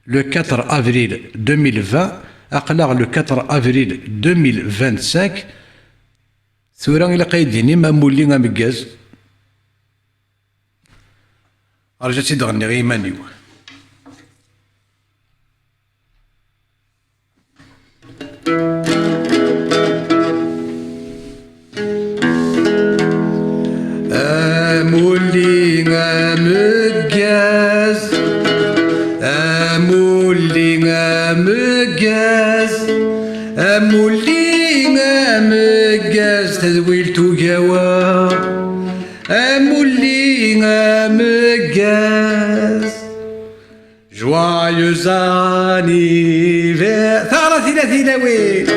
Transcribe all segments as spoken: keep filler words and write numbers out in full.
Le quatre avril deux mille vingt, aql-aɣ le quatre avril deux mille vingt-cinq. Tura ilaq ad yi-d-tinim amulli ameggaz. Rju ad tt-id-ɣenniɣ i yiman-iw. Amulli ameggaz, amulli ameggaz, amulli ameggaz, tadwilt ugawa, amulli ameggaz. Joyeux anniversaire. Taɣra tila tilawin.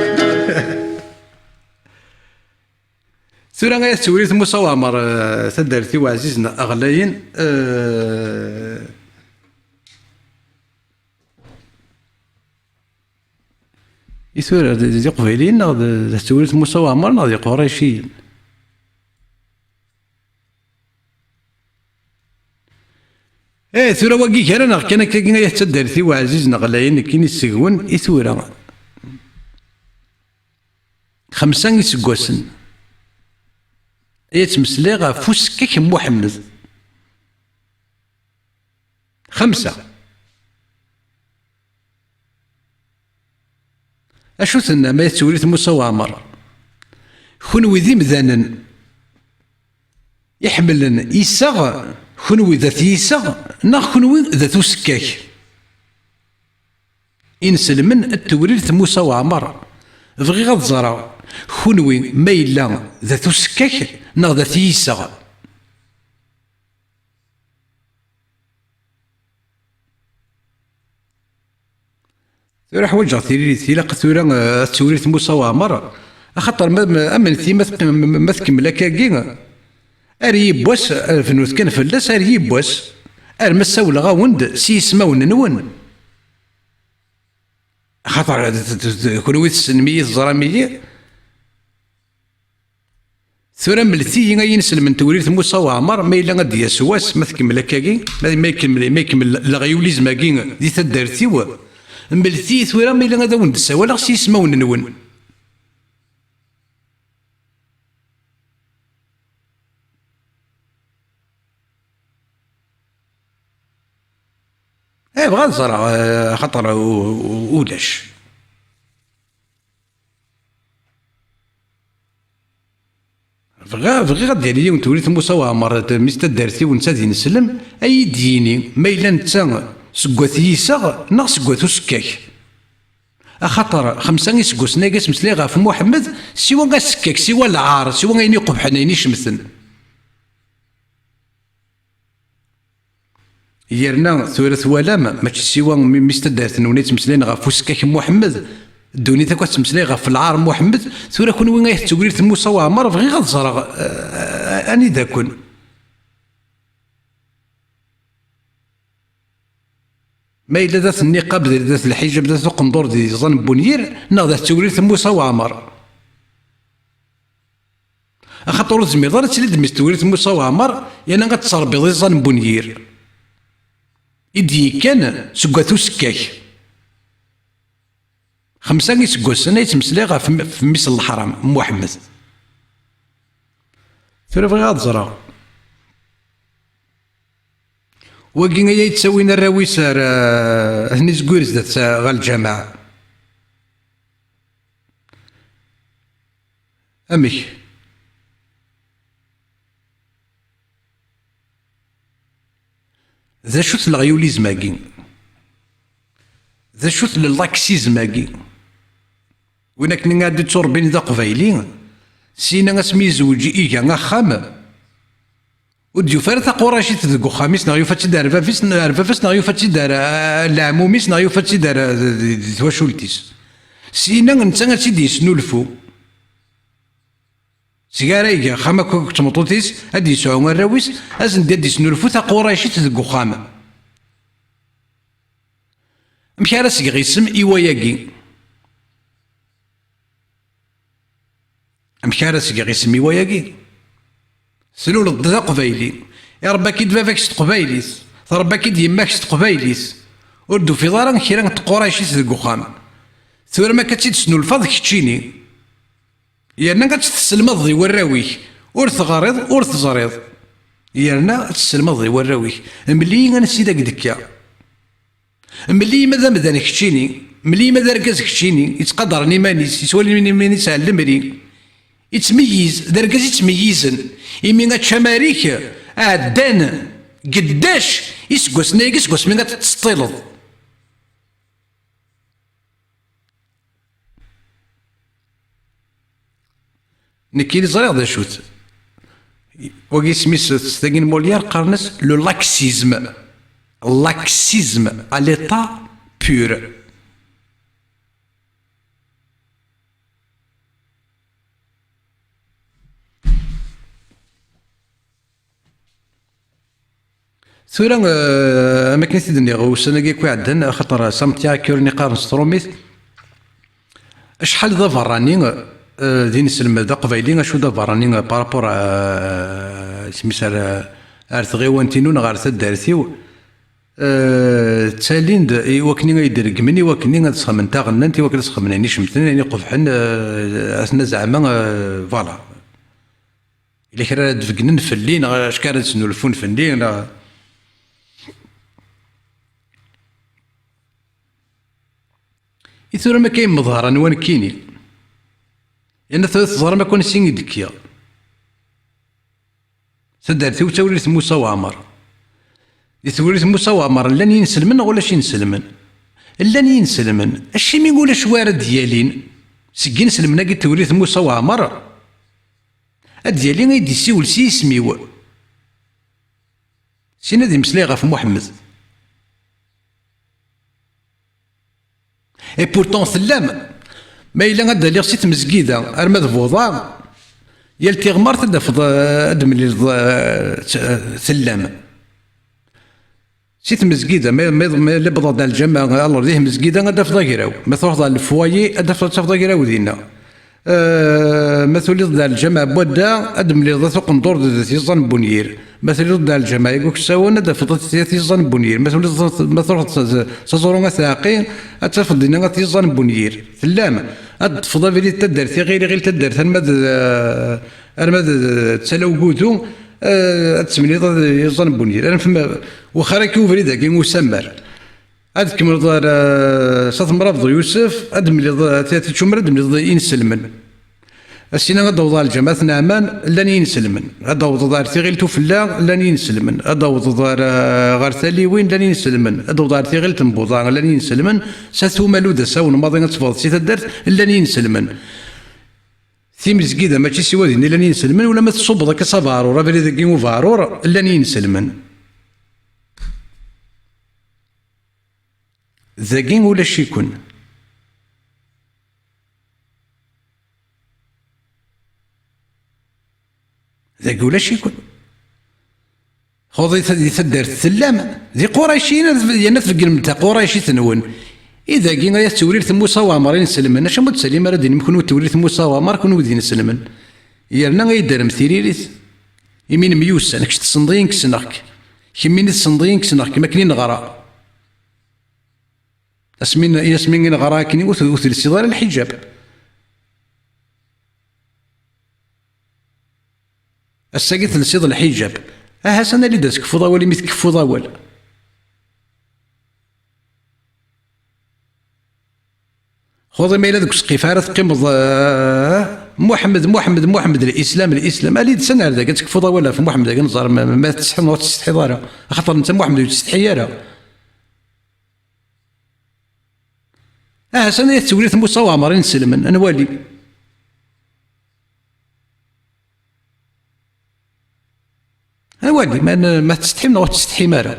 Tura ay at Tewrirt Musa Waɛmer, eh, taddart-iw ɛzizen ɣlayen, eh, i tura d, d Iqbayliyen neɣ d, d at Tewrirt Musa Waɛmer neɣ d Iqurayciyen? Eh, tura wagi gar-aneɣ kan akkagi, ay at taddart-iw ɛzizen ɣlayen, nekkini seg-wen i tura. Xemsa iseggasen ay ttmeslayeɣ ɣef usekkak n Muḥemmed. Xemsa. Acu tennam, ay at Tewrirt Musa Waɛmer? Kunwi d imdanen iḥemmlen iseɣ, kunwi d at yiseɣ, neɣ kunwi d at usekkak? Inselmen n Tewrirt Musa Waɛmer, bɣiɣ ad ẓreɣ, kunwi ma yella d at usekkak neɣ d at yiseɣ? Tura ḥwaǧeɣ tiririt, ilaq tura, eh, ad tewrit Musa Waɛmer, axaṭer ma, ma, am netta ma teqqim, ma, ma tkemmel akkagi, ar yiwwas, rfnut kan fell-as, ar yiwwas, arma ssawleɣ-awen-d s yismawen-nwen. Axaṭer d, d, d, d, kunwi tessnem-iyi, teẓram-iyi. Tura mlet-iyi ay ineslem n Tewrirt Musa Waɛmer, ma yella ad d-yas wass, ma tkemmel akkagi, ma, ma ikemmel, ma ikemmel leɣyulizm-agi di taddart-iw, mlet-iyi tura ma yella ad awen-d-ssawaleɣ s yismawen-nwen. Eh, bɣiɣ ad ẓreɣ, eh, axaṭer u-, u-, ulac. Bɣiɣ, bɣiɣ ad d-yali yiwen Tewrirt Musa Waɛmer, d mmi-s n taddart-iw, netta d ineslem, ad iyi-d-yini ma yella netta seg wat yiseɣ neɣ seg wat usekkak. Axaṭer xemsa iseggasen ay asmeslay ɣef Muḥemmed, siwa asekkak, siwa lɛar, siwa ayen iqubḥen, ayen icemten. Yerna tura twalam, mačči siwa mi, mi s taddart-nwen i ttmeslayen ɣef usekkak n Muḥemmed, ddunit akk ad tettmeslay ɣef lɛar n Muḥemmed. Tura kunwi ay at Tewrirt Musa Waɛmer, bɣiɣ ad ẓreɣ, eh, anida-ken. Ma yella d at nniqab, d at lḥijab, d at uqendur di iẓan n Bunyir, neɣ d at Tewrirt Musa Waɛmer. Axaṭer ur tezmireḍ ara ad tiliḍ d mmi-s n Tewrirt Musa Waɛmer, yerna ad tesserbiḍ iẓẓan n Bunyir i d-yekkan seg wat usekkak. Xemsa iseggasen ay ttmeslayeɣ ɣef m-, ɣef mmi-s n leḥram, Muḥemmed. Tura bɣiɣ ad ẓreɣ. Wagi ay yettawin arraw-is ar, eh, ad ten-izgir zdat, eh, ɣer lǧameɛ. Amek? D acu-t leɣyulizm-agi? D acu-t le laxisme-agi? Win akken iɛeddi ttuṛebbin d aqbayli, syin asmi yezweǧ iga axxam, ur d-yufi ara taquracit deg uxxam-is, neɣ yufa-tt-id ar bab-is, ar bab-is, neɣ yufa-tt-id ar, ar leɛmum-is, neɣ yufa-tt-id ar, di, di, di twacult-is. Syin netta ad tt-id-yesnulfu. Seg ara yeg axxam akk akked tmeṭṭut-is, ad d-yesɛu arraw-is, ad sen-d-, ad d-yesnulfu taquracit deg uxxam. Amek ara s-geɣ isem i wayagi? Amek ara s-geɣ isem i wayagi? Tluleḍ-d d aqbayli, iṛebba-k-id baba-k s teqbaylit, tṛebba-k-id yemma-k s teqbaylit, Ur d-tufiḍ ara kra n tquracit deg uxxam. Tura ma akka tt-id-tesnulfaḍ keččini. Yerna ad tt-tesselmadeḍ i warraw-ik. Ur teɣriḍ, ur teẓriḍ. Yerna ad tesselmadeḍ i warraw-ik. Mel-iyi ansi d ak-d-kka. Mel-iyi ma d amdan keččini. Mel-iyi ma d argaz keččini. Yettqadaren iman-is, yettwali iman-is ar lemri. Yettmeyyiz, d argaz yettmeyyizen. Imi ačamar-ik ɛeddan geddac iseggasen-agi seg wasmi ad tettseṭṭileḍ. Nekkini ẓriɣ d acu-t. Wagi isem-is s tagi n Molière qqaren-as le laxisme. Laxisme à l'état pur. Tura, eh, am akken i t-id-nniɣ ussan-agi akk iɛeddan, axaṭer Samtiak ur niqqaren s trumit, acḥal d aberrani, eh, d ineslem d aqbayli, acu d aberrani, eh, par rapport, eh, isem-is ar, ar tɣiwant-inu neɣ ar taddart-iw, eh, ttalin-d i wakken ay d-reggmen, i wakken ad sxedmen taɣennant, i wakken ad sxedmen ayen icemten, ayen iqebḥen, eh, aten-a zeɛma, eh, voilà. Yella kra ara d-beggnen fell-i, neɣ acku ara d-snulfun fell-i, neɣ? I tura ma akka yemḍer anwa nekkini? Yerna tura teẓram akk ansi i d-kkiɣ. Taddart-iw d tawrirt Musa Waɛmer. Di tewrirt Musa Waɛmer, llan yinselmen neɣ ulac inselmen? Llan yinselmen. Acimi ulac wi ara d-yalin seg yinselmen-agi n tewrirt Musa Waɛmer? Ad d-yali ad d-yessiwel s yisem-iw. Sin ad imeslay ɣef Muḥemmed. Et pourtant tellam. Ma yella ad d-aliɣ si tmezgida arma d Buḍa, yal tiɣmert ad d-tafeḍ, eh, ad d-temlileḍ, eh, t-, eh, tellam. Si tmezgida, ma, ma, ma yella wwḍeɣ-d ar lǧameɛ, alors di tmezgida ad d-tafeḍ agraw. Ma truḥeḍ ar lefwayi, ad d-tafeḍ, ad tafeḍ agraw dinna. Eh, ma tuliḍ-d ar lǧameɛ n wadda, ad d-temlileḍ at uqendur d, d tiẓẓan n Bunyir. Ma tuliḍ-d ar lǧameɛ-agi uksawen, ad d-tafeḍ at, at tiẓẓan n Bunyir. Ma tuliḍ, ma truḥeḍ s, s, s aẓru at Ɛaqi, ad tafeḍ dinna at tiẓẓan n Bunyir. Tellam. Ad d-teṭṭfeḍ abrid taddart Iɣil, Iɣil taddart arma d, eh, arma d, d Tala Ugudu, eh, ad temlileḍ iẓẓan n Bunyir. Ar nefhem, wexxer akka ubrid-agi usammer. Ad tkemmleḍ ar, eh, s At Mrabḍu Yusef, ad d-temlileḍ, eh, at, at Ičumar, ad d-temlileḍ inselmen. Asina ad d-tawḍeḍ ar lǧameɛ At Naɛman, llan yinselmen. Ad d-tawḍeḍ ar Tiɣilt Ufella, llan yinselmen. Ad d-tawḍeḍ ar, eh, ɣer Taliwin, llan yinselmen. Ad d-tawḍeḍ ar Tiɣilt n Buḍa, llan yinselmen. S At Umalu d asawen maḍi ad teffɣeḍ si taddart, llan yinselmen. Timezgida mačči siwa din i llan yinselmen, ulamma tṣubbeḍ akka s abeɛrur, abrid-agi ubeɛrur, llan yinselmen. Dagi ulac-iken. Dagi ulac-iken. Xuḍi ta-, di taddart tellam, d iqurayciyen, ad, yerna tbeggnem-d taquraycit-nwen. I dagi ay at tewrirt Musa Waɛmer inselmen, acimi ur d-tsalim ara d-inem kenwi tewrirt Musa Waɛmer, kenwi d inselmen? Yerna ay d-terrem tiririt, imi nemyussan, kečč tessneḍ-iyi, nekk ssneɣ-k. Kemmini tessneḍ-iyi, nekk ssneɣ-kem akken i neɣra. Asmi n-, asmi i neɣra akken ur t-, ur telsiḍ ara lḥiǧab. Ass-agi telsiḍ lḥiǧab. Aha, s-, ad nali-d ad tkeffuḍ awal imi tkeffuḍ awal. Xuḍi ma yella deg usqif ara teqqimeḍ, eh, Muḥemmed, Muḥemmed, Muḥemmed, lislam, lislam. Ali-d s-, ad nerr dagi ad tkeffuḍ awal ɣef Muḥemmed, ad nẓer ma, ma tettsetḥiḍ neɣ ur tettsetḥiḍ ara. Axaṭer netta Muḥemmed ur yettsetḥi ara. Aha, s-, ad tewrirt Musa Waɛmer inselmen, ad nwali. Ad nwali ma, ma tettsetḥim neɣ ur tettsetḥim ara.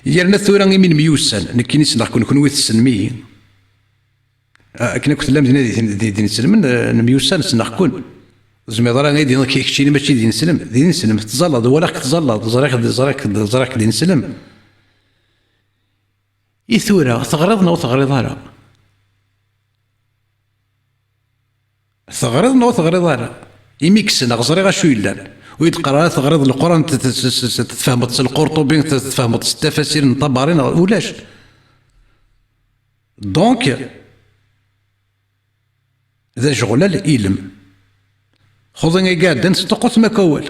Yerna tura imi nemyussan, nekkini ssneɣ-ken, kenwi tessnem-iyi. Ah, akken akk tellam dinna di, di, d inselmen, eh, nemyussan, ssneɣ-ken. Ur tezmireḍ ara ad d-tiniḍ keččini mačči d ineslem. D ineslem, tettẓallaḍ, walaɣ-k tettẓallaḍ, ẓriɣ, ẓriɣ, ẓriɣ-k d ineslem. I tura, teɣriḍ neɣ ur teɣriḍ ara? Teɣriḍ neɣ ur teɣriḍ ara? Imi k-ssneɣ, ẓriɣ acu yellan. Ur yi-d-qqar ara teɣriḍ Leqran, t-, t-, t-, t-, tfehmeḍ s Lqurṭubi, t-, tfehmeḍ s tafasir n Ṭabari, neɣ ulac. Donc, d ajeɣlal ilem. Xuḍi ay iɛeddan tesṭuqqutem akk awal.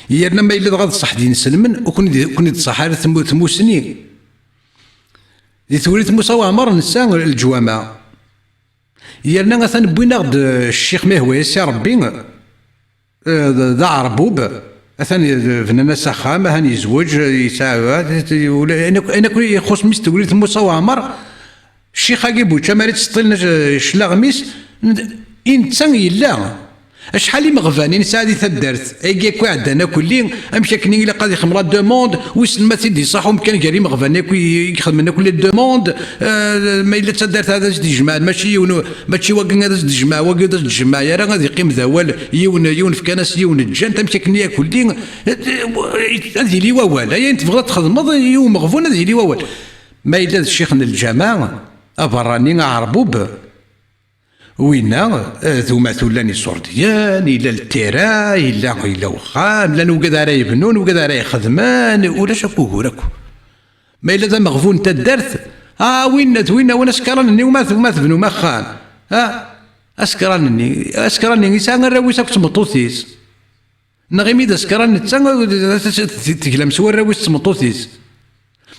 Yerna ma yella dɣa d ṣṣeḥ d inselmen, ur ken-id-, ur ken-id-ṣṣeḥ ara tmu-, tmusni. Di Tewrirt Musa Waɛmer nessa leǧwameɛ. Yerna atan wwin-aɣ-d, eh, Ccix ma yehwa-yas i Ṛebbi, eh, d, d aɛerbub, atan bnan-as axxam, atan yezweǧ, yesɛa, ula, ayen akk, ayen akk ixuṣṣ mmi-s Tewrirt Musa Waɛmer, ccix-agi Bučamar i ttseṭṭilen ac-, cclaɣem-is, n-, i netta yella. Acḥal imeɣban i nesɛa di taddart, agi akk iɛeddan akkelli, amek akken i ilaq ad ixdem la demande, wissen ma t-id-iṣaḥ umkan gar imeɣban akk i, i ixedmen akk la demande, eh, ma yella d taddart ad as-d-ijmeɛ, mačči yiwen, mačči wagi ad as-d-ijmeɛ, wagi ur as-d-ijmeɛ ara, ad iqqim d awal, yiwen, yiwen fkan-as, yiwen ǧǧan-t, amek akken i akkelli, eh, ad yili wawal, ayen tebɣiḍ ad txedmeḍ i umeɣbun ad yili wawal. Ma yella d ccix n lǧameɛ, aberrani, aɛerbub, winna, eh, d umatu llan iṣurdiyen, yella ltira, yella, yella uxxam, llan wigad ara yebnun, wigad ara ixedmen, ulac akk ugur akk. Ma yella d ameɣbun n taddart, ah, winna d winna, win asekran-nni, uma t-, uma tebnum axxam, ah, asekran-nni, asekran-nni yesɛa arraw-is akk d tmeṭṭut-is. Neɣ imi d asekran netta, teglam s warraw-is d tmeṭṭut-is.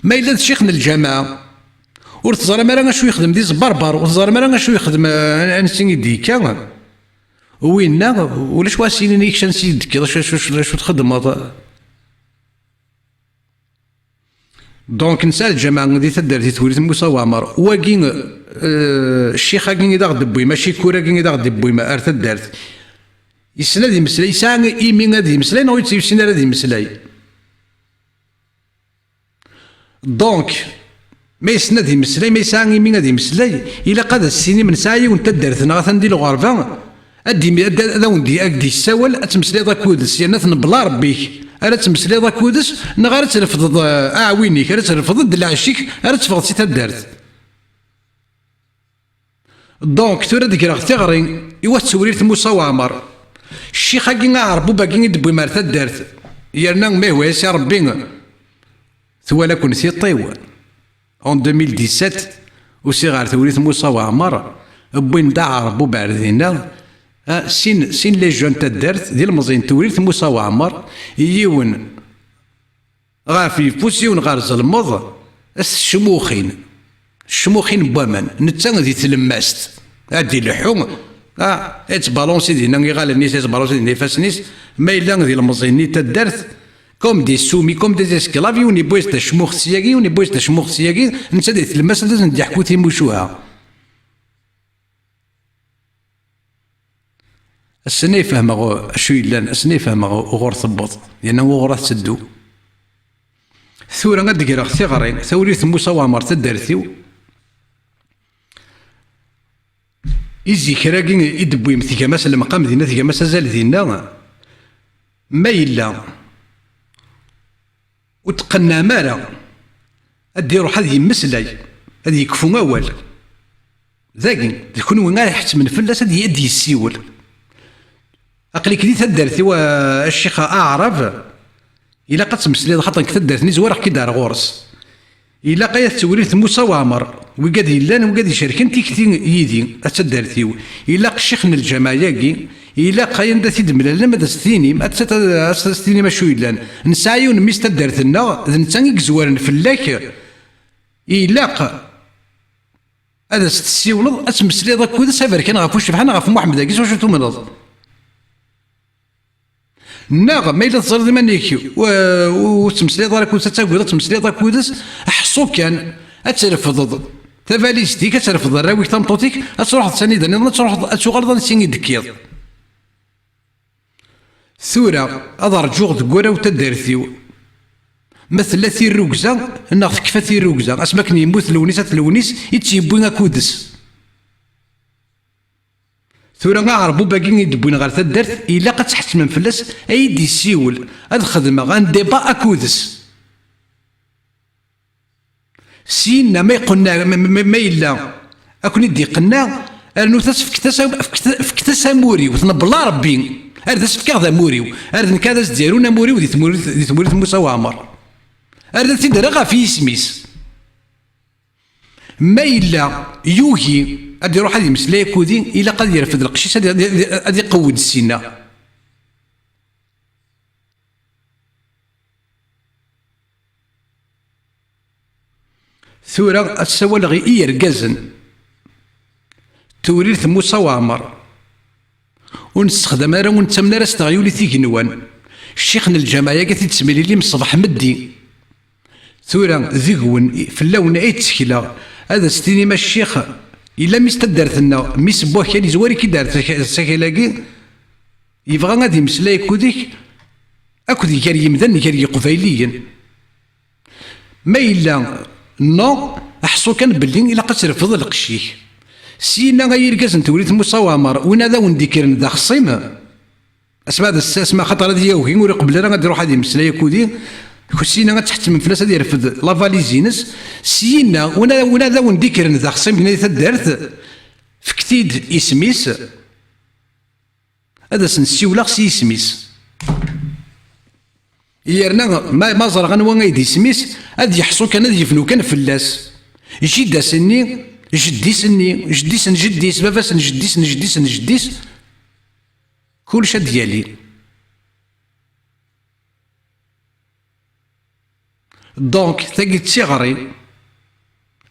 Ma yella d ccix n lǧameɛ, ur teẓram ara acu yexdem di ẓberber, ur teẓram ara acu yexdem, eh, ansi i d-yekka. Winna, ulac wa s-yinin i kečč ansi i d-tekkiḍ, acu, acu, acu, acu txeddmeḍ. Donc, nesɛa lǧameɛ di taddart di Tewrirt Musa Waɛmer. Wagi, eh, ccix-agi i d aɣ-d-wwim, acikur-agi i d aɣ-d-wwim ar taddart. Yessen ad imeslay, yesɛa imi ad imeslay, neɣ ur yessin ara ad imeslay? Donc, ma yessen ad imeslay, ma yesɛa imi ad imeslay, ilaq ad as-tinim nesɛa yiwen n taddart-nneɣ atan di lɣerba, ad d-imi-, ad, ad awen-d-, ad d-yessawal, ad temmeslayeḍ akked-s, yerna tnebla Rebbi-k, ara temmeslayeḍ akked-s, neɣ ara trefdeḍ, eh, aɛwin-ik, ara trefdeḍ d lɛecc-ik, ara teffɣeḍ si taddart. Donc, tura ad d-greɣ tiɣri i wat Tewrirt Musa Waɛmer. Ccix-agi aɛerbub-agi i d-wwim ar taddart, yerna ma ihwa-yas i Rebbi, twala-ken tiṭ-iw. En deux mille dix-sept, usiɣ ɣer Tewrirt Musa Waɛmer, wwin-d aɛerbub ar dinna, ah, sin, sin les jeunes n taddart, d ilemẓiyen n Tewrirt Musa Waɛmer, yiwen ɣef yeffus, yiwen ɣer zelmeḍ, s tecmuxin, tecmuxin n waman, netta di tlemmast, ad d-ileḥḥu, ah, yettbalansi dinna iɣallen-is, yettbalansi dinna ifassen-is, ma yella d ilemẓi-nni n taddart, comme des soumis, comme des esclaves, yiwen yewwi-as-d acmux syagi, yiwen yewwi-as-d acmux syagi, netta di tlemmast ad asen-d-yeḥku timucuha. Ass-nni ay fehmeɣ acu yellan, ass-nni ay fehmeɣ uɣur tewweḍ, yerna uɣur ad tetteddu. Tura ad d-greɣ tiɣri, Tewrirt Musa Waɛmer taddart-iw. I zik-agi i d-wwim, tgam-as lemqam dinna, tgam-as azal dinna. Ma yella ur tqennɛem ara, ad d-iruḥ ad yemmeslay, ad yekfu awal. Dagi, d kunwi ara iḥettmen fell-as ad y-, ad d-yessiwel. Aql-ik di taddart-iw, a, a ccix Aɛrab, ilaq ad tmeslayeḍ, xaṭer deg taddart-nni zwareɣ-k-id ar ɣur-s. Ilaq ay at Tewrirt Musa Waɛmer, wigad yellan, wigad icerken tikti yid-i, a taddart-iw. Ilaq ccix n lǧameɛ-agi, ilaq ay anda t-id-mlalem ad as-tinim, ad s-, ad s-tinim acu yellan. Nesɛa yiwen mmi-s taddart-nneɣ, d netta i yezwaren fell-ak. Ilaq ad as-tessiwleḍ, ad tmeslayeḍ akked-s, aberkan ɣef ucebḥan, ɣef Muḥemmed-agi, s wacu tumneḍ. Neɣ ma yella teẓriḍ iman-ik, u-, ur tettmeslayeḍ ara akked-s, ad tagiḍ ad tmeslayeḍ akked-s, ḥṣu kan, ad trefdeḍ tabalizt-ik, ad trefdeḍ arraw-ik, tameṭṭut-ik, ad truḥeḍ s anida nniḍen, ad truḥeḍ, ad tuɣaleḍ ansi i d-tekkiḍ. Tura, ad rǧuɣ deg warraw n taddart-iw. Ma tella tirrugza, neɣ tekfa tirrugza, asmi akken yemmut Lewnis At Lewnis, i tt-yewwi akked-s. Tura aɛerbub-agi i d-wwin ɣer taddart, ilaq ad tḥettmem fell-as, ad yi-d-yessiwel, ad xedmeɣ un débat akked-s. Syenna ma iqenneɛ, ma, ma, ma yella ad ken-id-iqenneɛ, rnut-as, fket-as, fket-, fket-as amur-iw, tnebla Rebbi. Ar d as-fkeɣ d amur-iw, ar d nekk ad as-d-yarun amur-iw di tmurt, di tmurt n Musa Waɛmer. Ar d t-id-rreɣ ɣef yisem-is. Ma yella yugi ad iruḥ ad yemmeslay akkudi, ilaq ad yerfed lqecc-is, ad, ad, ad iqewwed ssinna. Tura ad ssawaleɣ i yergazen. Tewrirt n Musa Waɛmer. Ur nessexdam ara, ur nettamen ara s teɣyulit igenwan. Ccix n lǧameɛ-agi ad t-id-tesmililim ṣṣbeḥ meddi. Tura deg-wen, fell-awen ay ttekleɣ, ad as-tinim a ccix, yella mmi-s n taddart-nneɣ, mmi-s n wakal, yezwar-ik-id ar s akal-agi, yebɣa ad yemmeslay akked-k, akked gar yimdanen, gar yiqbayliyen. Ma yella non, ḥṣu kan belli ilaq ad trefdeḍ lqecc-ik. Syenna ay irgazen n Tewrirt Musa Waɛmer, win ad awen-d-ikkren d axṣim, asma ad as-, asma axaṭer ad yagi ur iqebbel ara ad iruḥ ad yemmeslay akkudi, syenna ad tḥettmem fell-as ad yerfed la valise-ines. Syenna win ad, win ad awen-d-ikkren d axṣim di taddart, fket-id isem-is. Ad as-nessiwleɣ s yisem-is. Yerna ma, ma ẓreɣ anwa ay d isem-is, ad yeḥṣu kan, ad yebnu kan fell-as. Jida-s-nni, jeddi-s-nni, jeddi-s n jeddi-s, baba-s n jeddi-s n jeddi-s n jeddi-s, kullec ad d-yali. Donc, tagi d tiɣri.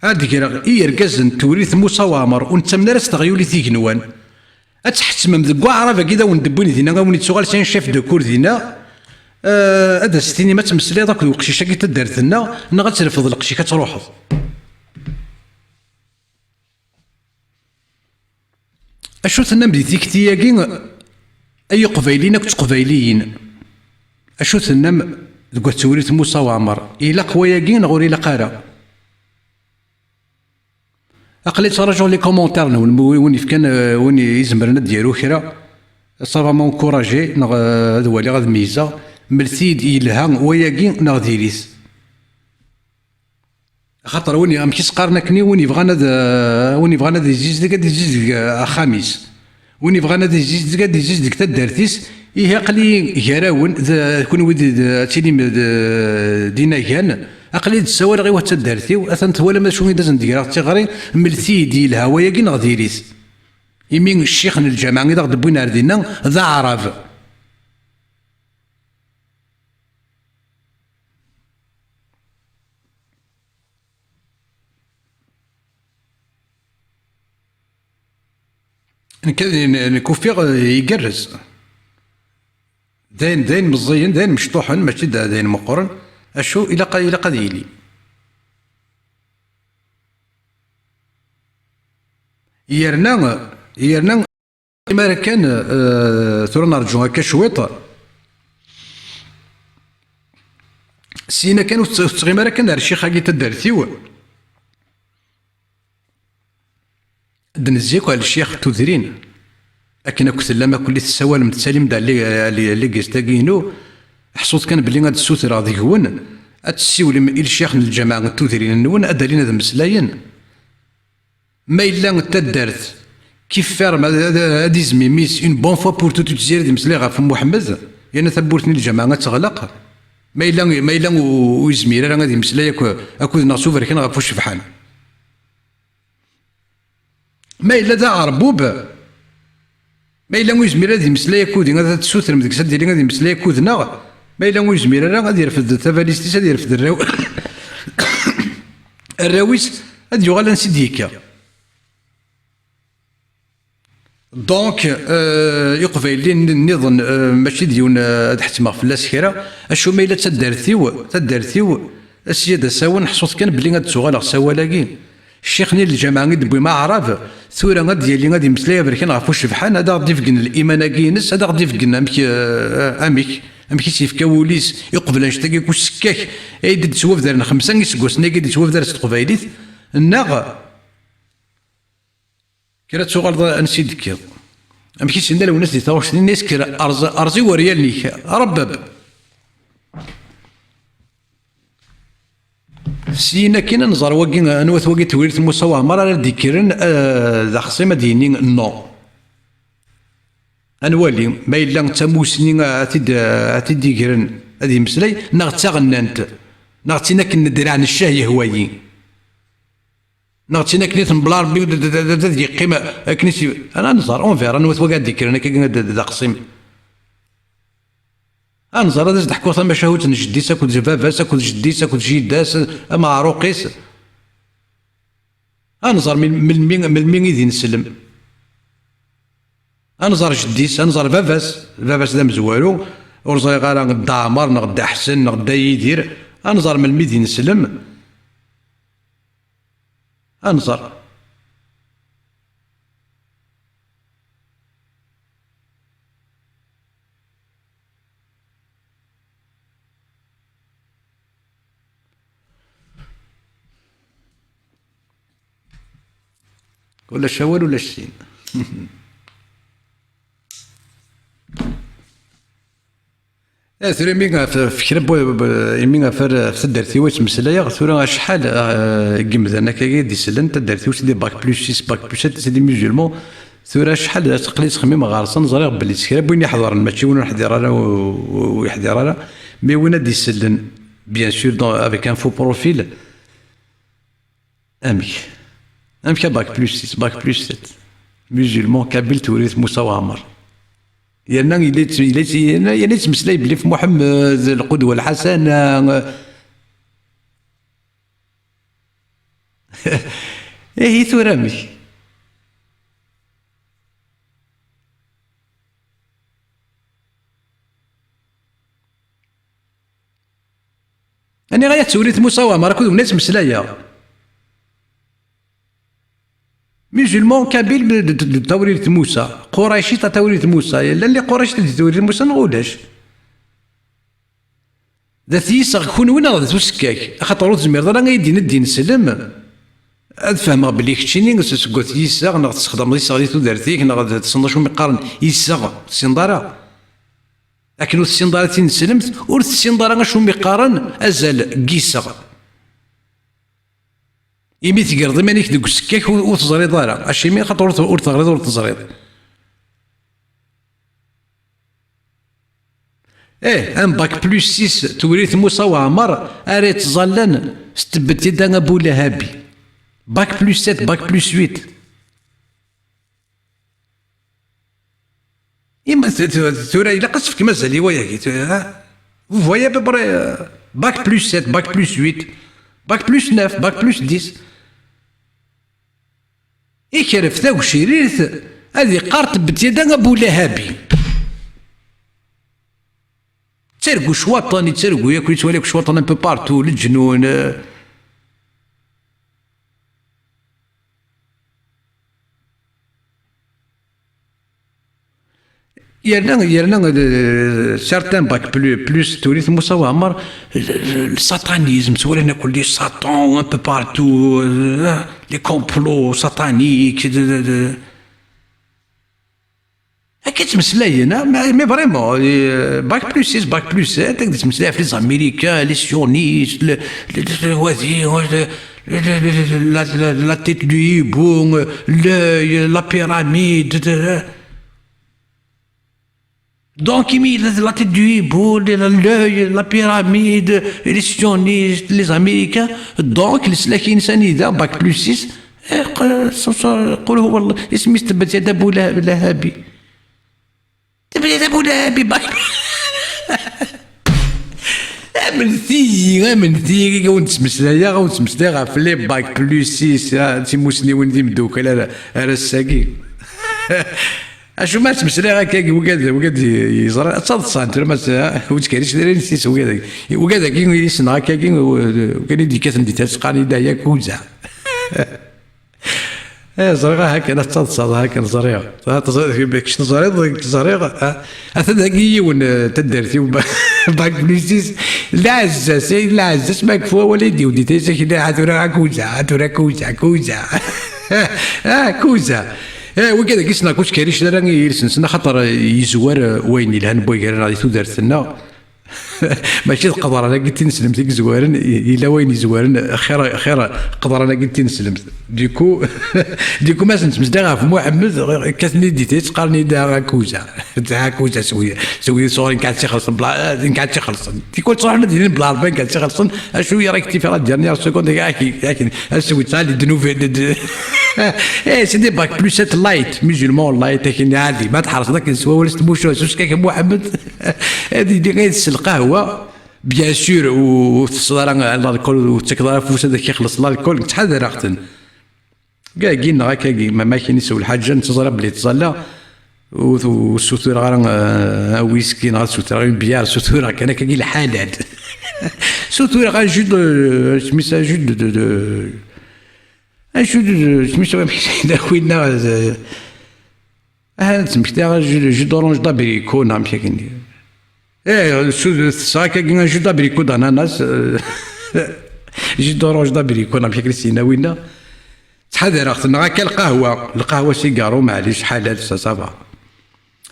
Ad d-greɣ i yergazen n Tewrirt Musa Waɛmer, ur nettamen ara s teɣyulit igenwan. Ad tḥettmem deg waɛrab-agi d awen-d-wwin dinna, a wen-ittuɣal s un chef de cour dinna, eh, ad as-tinim ad temmeslayeḍ akked uqcic-agi n taddart-nneɣ, neɣ ad trefdeḍ lqecc-ik ad truḥeḍ. Acu tennam di tikti-agi, ay Iqbayliyen akked Teqbayliyin? Acu tennam deg At Tewrirt Musa Waɛmer? Ilaq wayagi neɣ ur ilaq ara? Aql-i ttṛajuɣ les commentaires-nwen, wi-, win yefkan, eh, win izemren ad d-yaru kra, ça va m'encourager, neɣ, eh, ad waliɣ, ad meyyzeɣ, mlet-iyi-d yelha wayagi neɣ diri-t. Axaṭer win, amek i s-qqaren akkenni, win yebɣan ad, win yebɣan ad izizdig, ad izizdig, eh, axxam-is. Win yebɣan ad izizdig, ad izizdig taddart-is. Ihi aql-i gar-awen, d, kunwi d, d, ad tilim d, d inagan. Aql-i d-ssawaleɣ i wat taddart-iw, atan twalam acu i d asen-d-greɣ d tiɣri, mlet-iyi-d yelha wayagi neɣ diri-t. Imi ccix n lǧameɛ i d aɣ-d-wwin ar dinna, d aɛrab. Nekk, nekk ufiɣ, eh, igerrez. D ayen, d ayen meẓẓiyen, d ayen mecṭuḥen, mačči d, d ayen meqqren. Acu ilaq, ilaq ad yili. Yerna, yerna, imara kan, eh, tura nerǧu akka cwiṭ. Syin kan ur tt-, ur tettɣim ara kan ar ccix-agi n taddart-iw. Ad d-nezzi akk ar ccix n tudrin. Akken akk tellam akk-, li tessawalem, tettalim-d ar li-, ar li-, ar ligist-agi-inu, ḥṣut kan belli ad d-ssutreɣ deg-wen, ad tessiwlem i ccix n lǧameɛ n tudrin-nwen, ad d-alin ad mmeslayen. Ma yella d taddart, kif ferme ad, ad, ad izmi mmi-s une bonne fois pour toutes, ur tezmir ad yemmeslay ɣef Muḥemmed, yerna tawwurt-nni n lǧameɛ ad teɣleq. Ma yella, ma yella u-, ur yezmir ara ad yemmeslay akk-, akked-neɣ s uberkan ɣef ucebḥan. Ma yella d aɣerbub, ma yella ur yezmir ad yemmeslay akkudi, ad tessutrem deg-s ad d-yili ad yemmeslay akked-neɣ, ma yella ur yezmir ara ad yerfed tabalizt-is, ad yerfed arraw-, arraw-is, ad yuɣal ansi d-yekka. Donc, euh, iqbayliyen nniḍen, euh, mačči d yiwen, euh, ad ḥettmeɣ fell-as kra, acu ma yella d taddart-iw, taddart-iw, sya d asawen, ḥṣut kan belli ad d-tuɣaleɣ s awal-agi. Ccix-nni n lǧameɛ i d-tewwim aɛrab, tura ad d-yali ad yemmeslay aberkan ɣef ucebḥan, ad aɣ-d-ifgen liman-agi-ines, ad aɣ-d-ifgen amek, euh, amek, amek i s-yefka wul-is, iqbel annect-agi akk usekkak, ay d-ttwabdaren xemsa iseggasen-agi d-ttwabdar s teqbaylit, neɣ kra ad tuɣaleḍ ansi d-tekkiḍ. Amek i s-yenna Lwennas di taɣect-nni, yesker, erẓ-, erẓ iweryan-ik, a Ṛebbab. Syin akkin ad nẓer wagi, anwa-t wagi Tewrirt Musa Waɛmer ara d-ikkren, eh, d axṣim ad d-yini non. Ad nwali ma yella d tamusni a t-id-, a t-id-igren ad yemmeslay, neɣ d taɣennant, neɣ d tin akken nedreɛ n ccah yehwa-yi, neɣ d tin akken i tembla Rebbi d, d, d, d, ad yeqqim akken i s-, ad nẓer, on verra anwa-t wagi ad d-ikkren akka d, d, d aqsim. Ad nẓer ad as-d-ḥkuɣ tamacahut n jeddi-s akked baba-s akked jeddi-s akked jida-s, ameɛruq-is. Ad nẓer mel-, melmi, melmi i d ineslem. Ad nẓer jeddi-s, ad nẓer baba-s. Baba-s d amezwaru, ur ẓriɣ ara Dda Ɛmer neɣ Dda Ḥsen neɣ Dda Yidir. Ad nẓer melmi d ineslem. Ad nẓer. Ulac awal, ulac sin. Eh, tura imi ɣef, ɣef kra n wa-, imi ɣef, ɣef taddart-iw i ttmeslayeɣ, tura acḥal, eh, n yimdanen akkagi i d-isellen taddart-iw, c'est des bac plus six, bac plus sept, c'est des musulmans. Tura acḥal aql-i ttxemmimeɣ ɣer-sen, ẓriɣ belli s kra n win iḥedṛen, mačči win ur neḥdiṛ ara, u-, u-, ur yeḥdiṛ ara, mais win ad d-isellen, bien sûr, dans, avec un faux profil. Amek? Amek a bac plus six, bac plus sept? Musulman, kabyle, Tewrirt Musa Waɛmer. Yerna yella yett-, yella yett-, yerna, yerna yettmeslay belli ɣef Muḥemmed, lqudwa lḥasana. Ihi tura amek? Aniɣ ay Tewrirt Musa Waɛmer akked win ay ttmeslayeɣ? Musulman kabyle de, de, de Tewrirt Musa, qurayci ta Tewrirt Musa, llan les qurayci di Tewrirt Musa neɣ ulac? D at yiseɣ kunwi neɣ d at usekkak? Axaṭer ur tezmireḍ ara ad yi-d-tiniḍ d ineslem. Ad fehmeɣ belli keččini s-, seg wat yiseɣ, neɣ tessexdameḍ iseɣ di tudert-ik, neɣ d-, tessneḍ acu mi qqaren iseɣ, ur tessineḍ ara. Akken ur tessineḍ ara tineslemt, ur tessineḍ ara acu mi qqaren azal n yiseɣ. Imi tegreḍ iman-ik deg usekkak ur, ur teẓriḍ ara. Acimi? Xaṭer ur te-, ur teɣriḍ, ur teẓriḍ. Eh, un bac plus six, Tewrirt Musa Waɛmer, ara yettẓallan s tbetida Abu Lahabi. Bac plus sept, bac plus huit. Ima t-, t-, tura ilaq ad tefkem azal i wayagi, tu-, ha? Vous voyez à peu près, euh, bac plus sept, bac plus huit, bac plus neuf, bac plus dix. Ikref tagcirirt ad iqqar tbetida Abu Lahabi. Ttargu cwaṭen, yettargu yakk, yettwali yakk cwaṭen un peu partout, leǧnun, euh, Yerna, yerna, euh, certains bac plus, plus Tewrirt Musa Waɛmer, le, le, le satanisme, ttwalin akk les satans un peu partout, euh, les complots sataniques, de, de, de. Akka ttmeslayen, ah, mais, mais vraiment, euh, bac plus six, bac plus sept, ad d-ttmeslay ɣef les Américains, les sionistes, le, le, le, wadi, le, le, le, le, la, la, la tête du hibou, euh, l'œil, la pyramide, de, de. Donc, imi la, la tête du hibou, le, le, l'œil, la pyramide, les sionistes, les Américains, donc, leslak-ines anida, bac plus six, eh, q-, s-, s-, قل هو الله, isem-is tbetida Abu Lahab, Lahabi. Tebdiḍ Abu Lahab, bac. Amnet-iyi, amnet-iyi, a wen-ttmeslayeɣ, a wen-ttmeslayeɣ ɣef les bac plus six, ah, d timusniwin d imeddukal ara, ara ass-agi. Acu ma ttmeslayeɣ akka, wigad, wigad yeẓran, ad taḍsan, tura ma s-, ah, ur ttkerric ara inessis, wigad-agi. Wigad-agi i ssneɣ akka, wigad i d-yekkaten di tazqan, i d-, Yakuza. Eh, ẓriɣ, ah, akken ad taḍsaḍ, ah, akken ẓriɣ. Ah, teẓriḍ, kečč teẓriḍ, ẓriɣ, ah, atan dagi yiwen, eh, taddart-iw, bac plus six, lɛezza-s, eh, lɛezza-s, ma yekfu awal i d-iwdi taysa-k, ah, tura akuza, ah, tura akuza, akuza. Ah, akuza. Eh, wigad-agi ssneɣ-k ur ttkerricen ara i yiles-nsen, axaṭer, eh, yezwar, eh, wayen yelhan n waygar-nneɣ di tudert-nneɣ. Mačči d qeḍran-agi n tineslemt i yezwaren, i- yella wayen yezwaren, xir, xir qeḍran-agi n tineslemt. Du coup, du coup, ma s-nettmesday ɣef Muḥemmed, kkaten-id di tayet, qqaren-iyi-d: "Ah, Akuza, ah, Akuza, swi, swi, sɣur nekk ad tt-ixellṣen, bla, nekk ad tt-ixellṣen." Tikwal ttruḥen ad d-inin bla Rebbi, nekk ad tt-ixellṣen, acu yeɣ-ak-tifeɣ la dernière seconde, ak-, ak-, aswi, ttali, de nouvelles, de, de, eh, c'est des bac plus sept light, musulman light, akin, ɛadi, ma tḥerṣeḍ akken s wawal s tmucuha, s uskak n Muḥemmed, ad yili ɣayet s lqahwa, bien sûr, ur tesseḍ ara l'alcool, ur tettakeḍ ara afus ad ak-ixelleṣ l'alcool, ttḥadar-aɣ-ten. Gagi neɣ akkagi, ma makin isew lḥaǧa, nettẓalla belli ttẓalla, ur t-, ur ssutureɣ ara, euh, un whisky, neɣ ad ssutureɣ une bière, ssutureɣ kan akkagi lḥalal. Ssutureɣ un jus de, isem-is un jus de, de, de, un jus de, de, isem-is wamek, d winna, euh, ah, ad ttmektiɣ jus, jus d'orange d'abricot, neɣ amek akken. Eh, su-, tesɛa akkagi un jus d'abricot d'ananas, euh, jus d'orange d'abricot, neɣ amek akken i s-yenna winna. Ttḥadareɣ-ten, neɣ akka lqahwa, lqahwa sigaru, maɛlic, ḥalal, ça, ça va.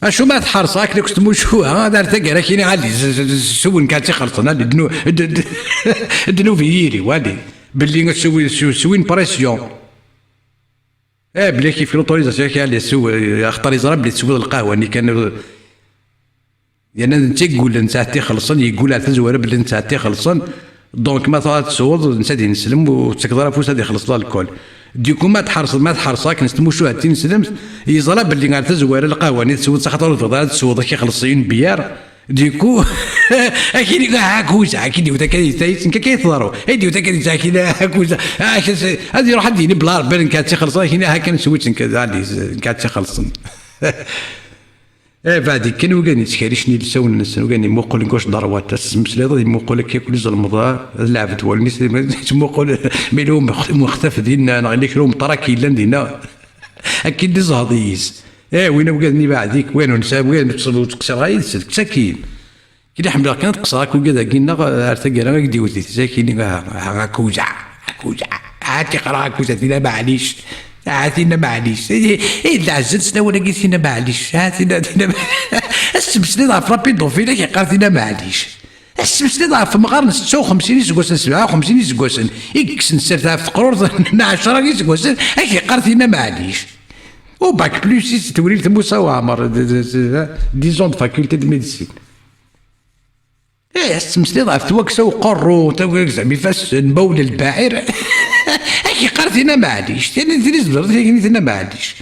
Acu ma tḥerṣeɣ akken akk s tmucuha, ad ar taggara kini, ali, s-, s-, s-, sew nekk ad tt-ixelṣen, ali, ddnu-, dd-, dd-, ddnub i yiri, wali. Belli sew, sew, sew une pression. Eh, belli kif l'autorisation, kif ali, sew, eh, axaṭer yeẓra belli teswiḍ lqahwa-nni kan, eh, yerna netta yeggullen sɛat ixelṣen, yeggul ar tazwara belli netta sɛat ixelṣen. Donc, ma tebɣa ad tesweḍ, netta ad ineslem, ur tettakeḍ ara afus ad ixelṣ l'alcool. Du coup, ma tḥerṣeḍ, ma tḥerṣeḍ akken s tmucuha d tineslemt, yeẓra belli ar tazwara lqahwa-nni tesweḍ, s axaṭer ur tebɣiḍ ara ad tesweḍ, ad k-ixelṣ une bière. Du coup, akini, ah, Akuza, akini, wta kan, yita, yita, kan, kan, yeḍru. Akini, wta kan, yita, akini, Akuza. Ah, akini, ad iruḥ ad d-yini bla Rebbi, nekk ad tt-ixelṣen, akini, ah, kan, switt, nekk ad, nekk ad tt-ixelṣen. Eh, baɛd kan, ugan yettkerricen ilsawen-nsen, ugan imuqel gauche droite, ad tesmeslayeḍ, ad imuqel akka, kul iẓelmeḍ, ad lɛebd wallen-is, yettmuqul, ma yella umextaf dinna, neɣ yella kra umeṭrak yellan dinna. Akken d iẓehḍ-is. Eh, win ugaden ibeɛd-ik, win ur nesɛi, win ur tt-, ur ttqeṣṣireɣ ara yid-s, d kečč akkin. Kili ḥemmleɣ kan ad qeṣṣreɣ akk ugad-agi-nneɣ ar taggara ad k-d-iwet di tzakini, ah, ah, Akuza, Akuza, ah, tiqra Akuza, tina maɛlic, ah, tina maɛlic. Eh, eh, d lɛezz n tesnawal-agi, tina maɛlic, ah, tina, tina ma-, ad s-tmeslid ɣef la pédophilie, ad k-yeqqar tina maɛlic. Ad s-tmeslid ɣef temɣar n setta u xemsin iseggasen, sebɛa u xemsin iseggasen, i yekksen sser ɣef teqrurt n ɛecra iseggasen, ad k-yeqqar tina maɛlic. Au bac plus six, tewrirt Musa Waɛmer, de, de, de, dix ans de faculté de médecine. Eh, ad s-tmeslid ɣef twaksa uqerru, tawak zeɛma ifassen, mawla lbaɛir. Ad k-yeqqar tina maɛlic, tini, tini zedret, tini tina maɛlic.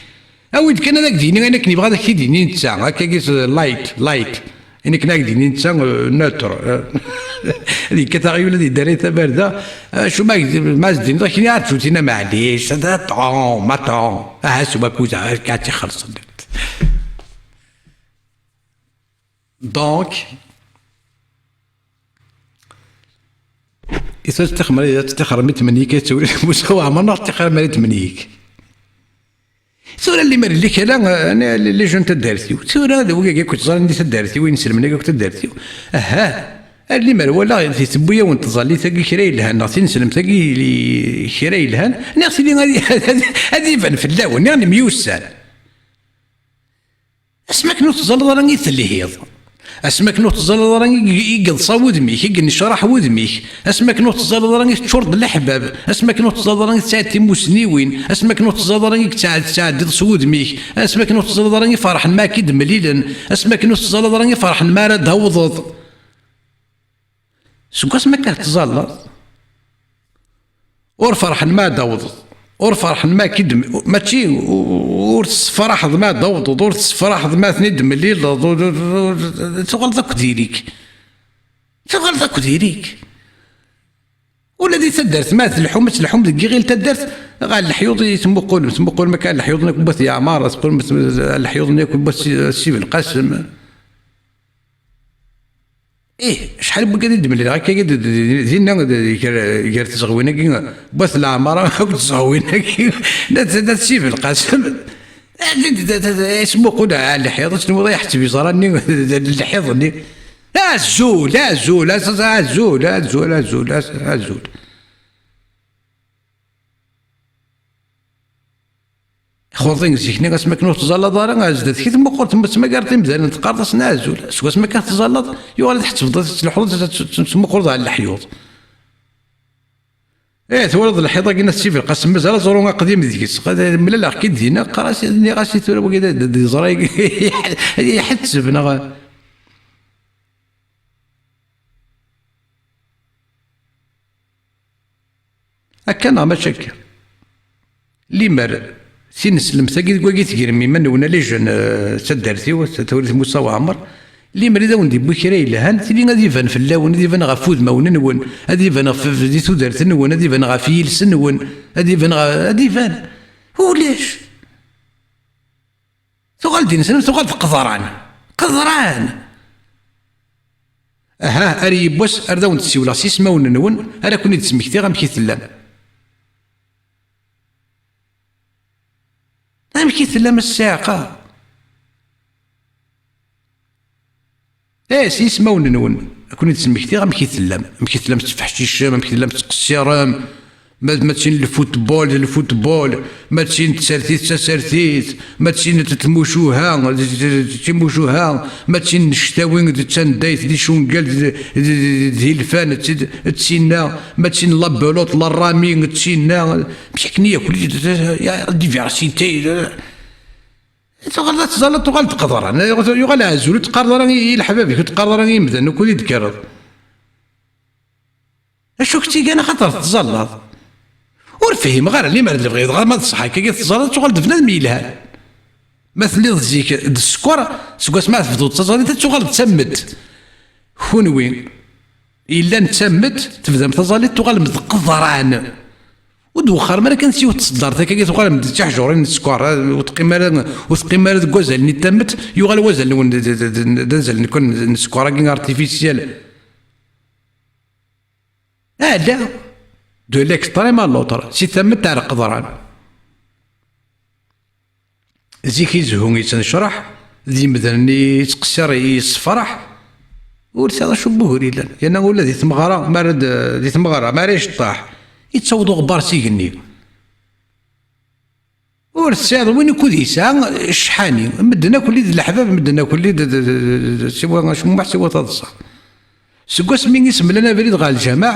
Awi-d kan ad ak-d-yini ayen akken yebɣa ad ak-t-id-yini netta, akkagi s light, light. Ayen akken ad ak-d-yini netta, euh, neutre, euh. Ad yekkat aɣyul, ad yeddaray tabarda, acu ma ak-d-, ma as-d-tiniḍ, ad k-yini, "Arǧu tina maɛlic, attends, attends, aha, s wakud, akka ad tt-ixelṣen." Donc, i tettixer mi tmenyik, i tettixer mi tmenyik, Musa Waɛmer neɣ tettixer mi tmenyik? Tura limer lli kala, eh, les jeunes taddart-iw. Tura d wigagi akk ẓran di taddart-iw, inselmen akk taddart-iw. Aha, ar limer walaɣ tewwi-yawen tẓallit-agi kra yelhan, neɣ tineslemt-agi kra yelhan, niɣ tili ad, ad, ad iban fell-awen, niɣ nemyussan. Asmi akken ur teẓẓaleḍ ara i telhiḍ, asmi akken ur teẓẓaleḍ ara i, i yeḍsa wudem-ik, i yennecraḥ wudem-ik, asmi akken ur teẓẓaleḍ ara i teččureḍ d leḥbab, asmi akken ur teẓẓaleḍ ara i tesɛiḍ timusniwin, asmi akken ur teẓẓaleḍ ara i yettɛed-, tettɛeddiḍ s wudem-ik, asmi akken ur teẓẓaleḍ ara i ferḥen mi ara k-id-mlilen, asmi akken ur teẓẓaleḍ ara i ferḥen mi ara d-tawḍeḍ. Seg wasmi akka tettẓallaḍ, ur ferḥen ma d-awḍeḍ, ur ferḥen ma k-id-, mačči, ur tessefraḥeḍ ma d-awḍeḍ, ur tessefraḥeḍ ma ten-id-temlileḍ, ur, ur, ur, tuɣaleḍ akk diri-k. Tuɣaleḍ akk diri-k. Ula di taddart ma tleḥḥum, ad tleḥḥum deg yiɣil taddart, ɣer leḥyuḍ i tmuqulem, tmuqulem akka leḥyuḍ-nni akk n Wat Yeɛmar, tmuqulem leḥyuḍ-nni akk n Wat Si-, Si Belqasem. Ih, acḥal n wigad i d-mlileɣ akka, d, d, d, dinna, d, gar, gar tzeɣwin-agi, n Wat Leɛmara akked tzeɣwin-agi, d, d, d Si Belqasem. D, d, d, d, d, ismuqul, ah, lḥiḍ, ad tnumiḍ iḥetteb iẓra-nni, d, d, lḥiḍ-nni. Azul, azul, az-, az-, azul, azul, azul, az-, azul. Xuḍi zik-nni asmi akken ur teẓẓalleḍ ara, ar zdat-k i tmuqqureḍ, temmut, tmagareḍ imdanen, teqqareḍ-asen azul. Seg wasmi akka teẓẓalleḍ, yuɣal ad tḥettbeḍ ad tettleḥḥuḍ, ad tettemmuqqureḍ ɣer leḥyuḍ. Eh, twalaḍ lḥiḍ-agi n At Sifilqas, mazal aẓru aqdim deg-s. Mlaleɣ-k-id dinna, qqar-as, nniɣ-as i tura wagi d, d, d iẓra-agi, ad iḥetteb, neɣ? Akka neɣ mačči akka? Limer tineslemt-agi deg wagi tegrem iman-nwen, a les jeunes, eh, d taddart-iw, Tawrirt Musa Waɛmer, limer i d awen-d-iwwi kra yelhan, tili ad iban fell-awen, ad iban ɣef wudmawen-nwen, ad iban ɣef, di tudert-nwen, ad iban ɣef yiles-nwen, ad iban ɣef, ad iban. Ulac. Tuɣal d ineslemt, tuɣal d qeḍran. Qeḍran! Aha, ar yiwwas, ar d awen-d-ssiwleɣ s yismawen-nwen, ara ken-id-smektiɣ amek i tellam. Amek i tellam a ssiɛqa? Eh, s yismawen-nwen, ad ken-id-smektiɣ amek i tellam. Amek i tellam tettfeḥcicem, amek i tellam tettqessirem. Ma, ma d tin n lfutbol, d lfutbol. Ma d tin n tsertit, d tasertit. Ma d tin n tmucuha, d, d, d timucuha. Ma d tin n cctawi, d tandayt, d icungal, d, d, d, d ilfan, d, d tinna. Ma d tin n la belote, la rami, d tinna. Mec akken yakk, ya, diversité. Tuɣal la teẓẓalleḍ, tuɣal d qeḍran. Yuɣal ɛezul, ur teqqareḍ ara i, i leḥbab-ik, ur teqqareḍ ara i yimdanen, ukud i d-tekkreḍ. Acu k-tt-igan axaṭer tettẓallaḍ? Ur fhimeɣ ara, limer d lebɣi, dɣa ma d ṣṣeḥ akka i tettẓallaḍ, tuɣal d bnadem yelhan. Ma telliḍ zik d sskeṛ, seg wasmi ara tebduḍ d taẓallit, ad tuɣaleḍ d tammet. Kunwi, yellan d tammet, tebdam taẓallit, tuɣalem d qeḍran. Ur d-wexxarem ara kan s yiwet tseddart akka, tuɣalem d tiḥjurin n sskeṛ, ur teqqim ara, ur teqqim ara deg wazal-nni n tammet, yuɣal wazal-nwen d, d, d, d, d azal-nni kan n sskeṛ-agi artificiel. Ala, de l'extrême à l'autre, si tammet ar qeḍran. Zik i zhu yettnecraḥ, d yimdanen i yettqessir i yessefraḥ, ur tesɛiḍ acu n wugur yellan. Yerna ula di tmeɣra, mi ara d-, di tmeɣra, mi ara iceṭṭaḥ, yettaweḍ uɣebbar s igenni. Ur tesɛiḍ win ukud yesɛa ccḥani. Medden akk-lli d leḥbab, medden akk-lli d, d, d, d, d, siwa acmumeḥ, siwa taḍsa. Seg wasmi i s-mlan abrid ɣer lǧameɛ,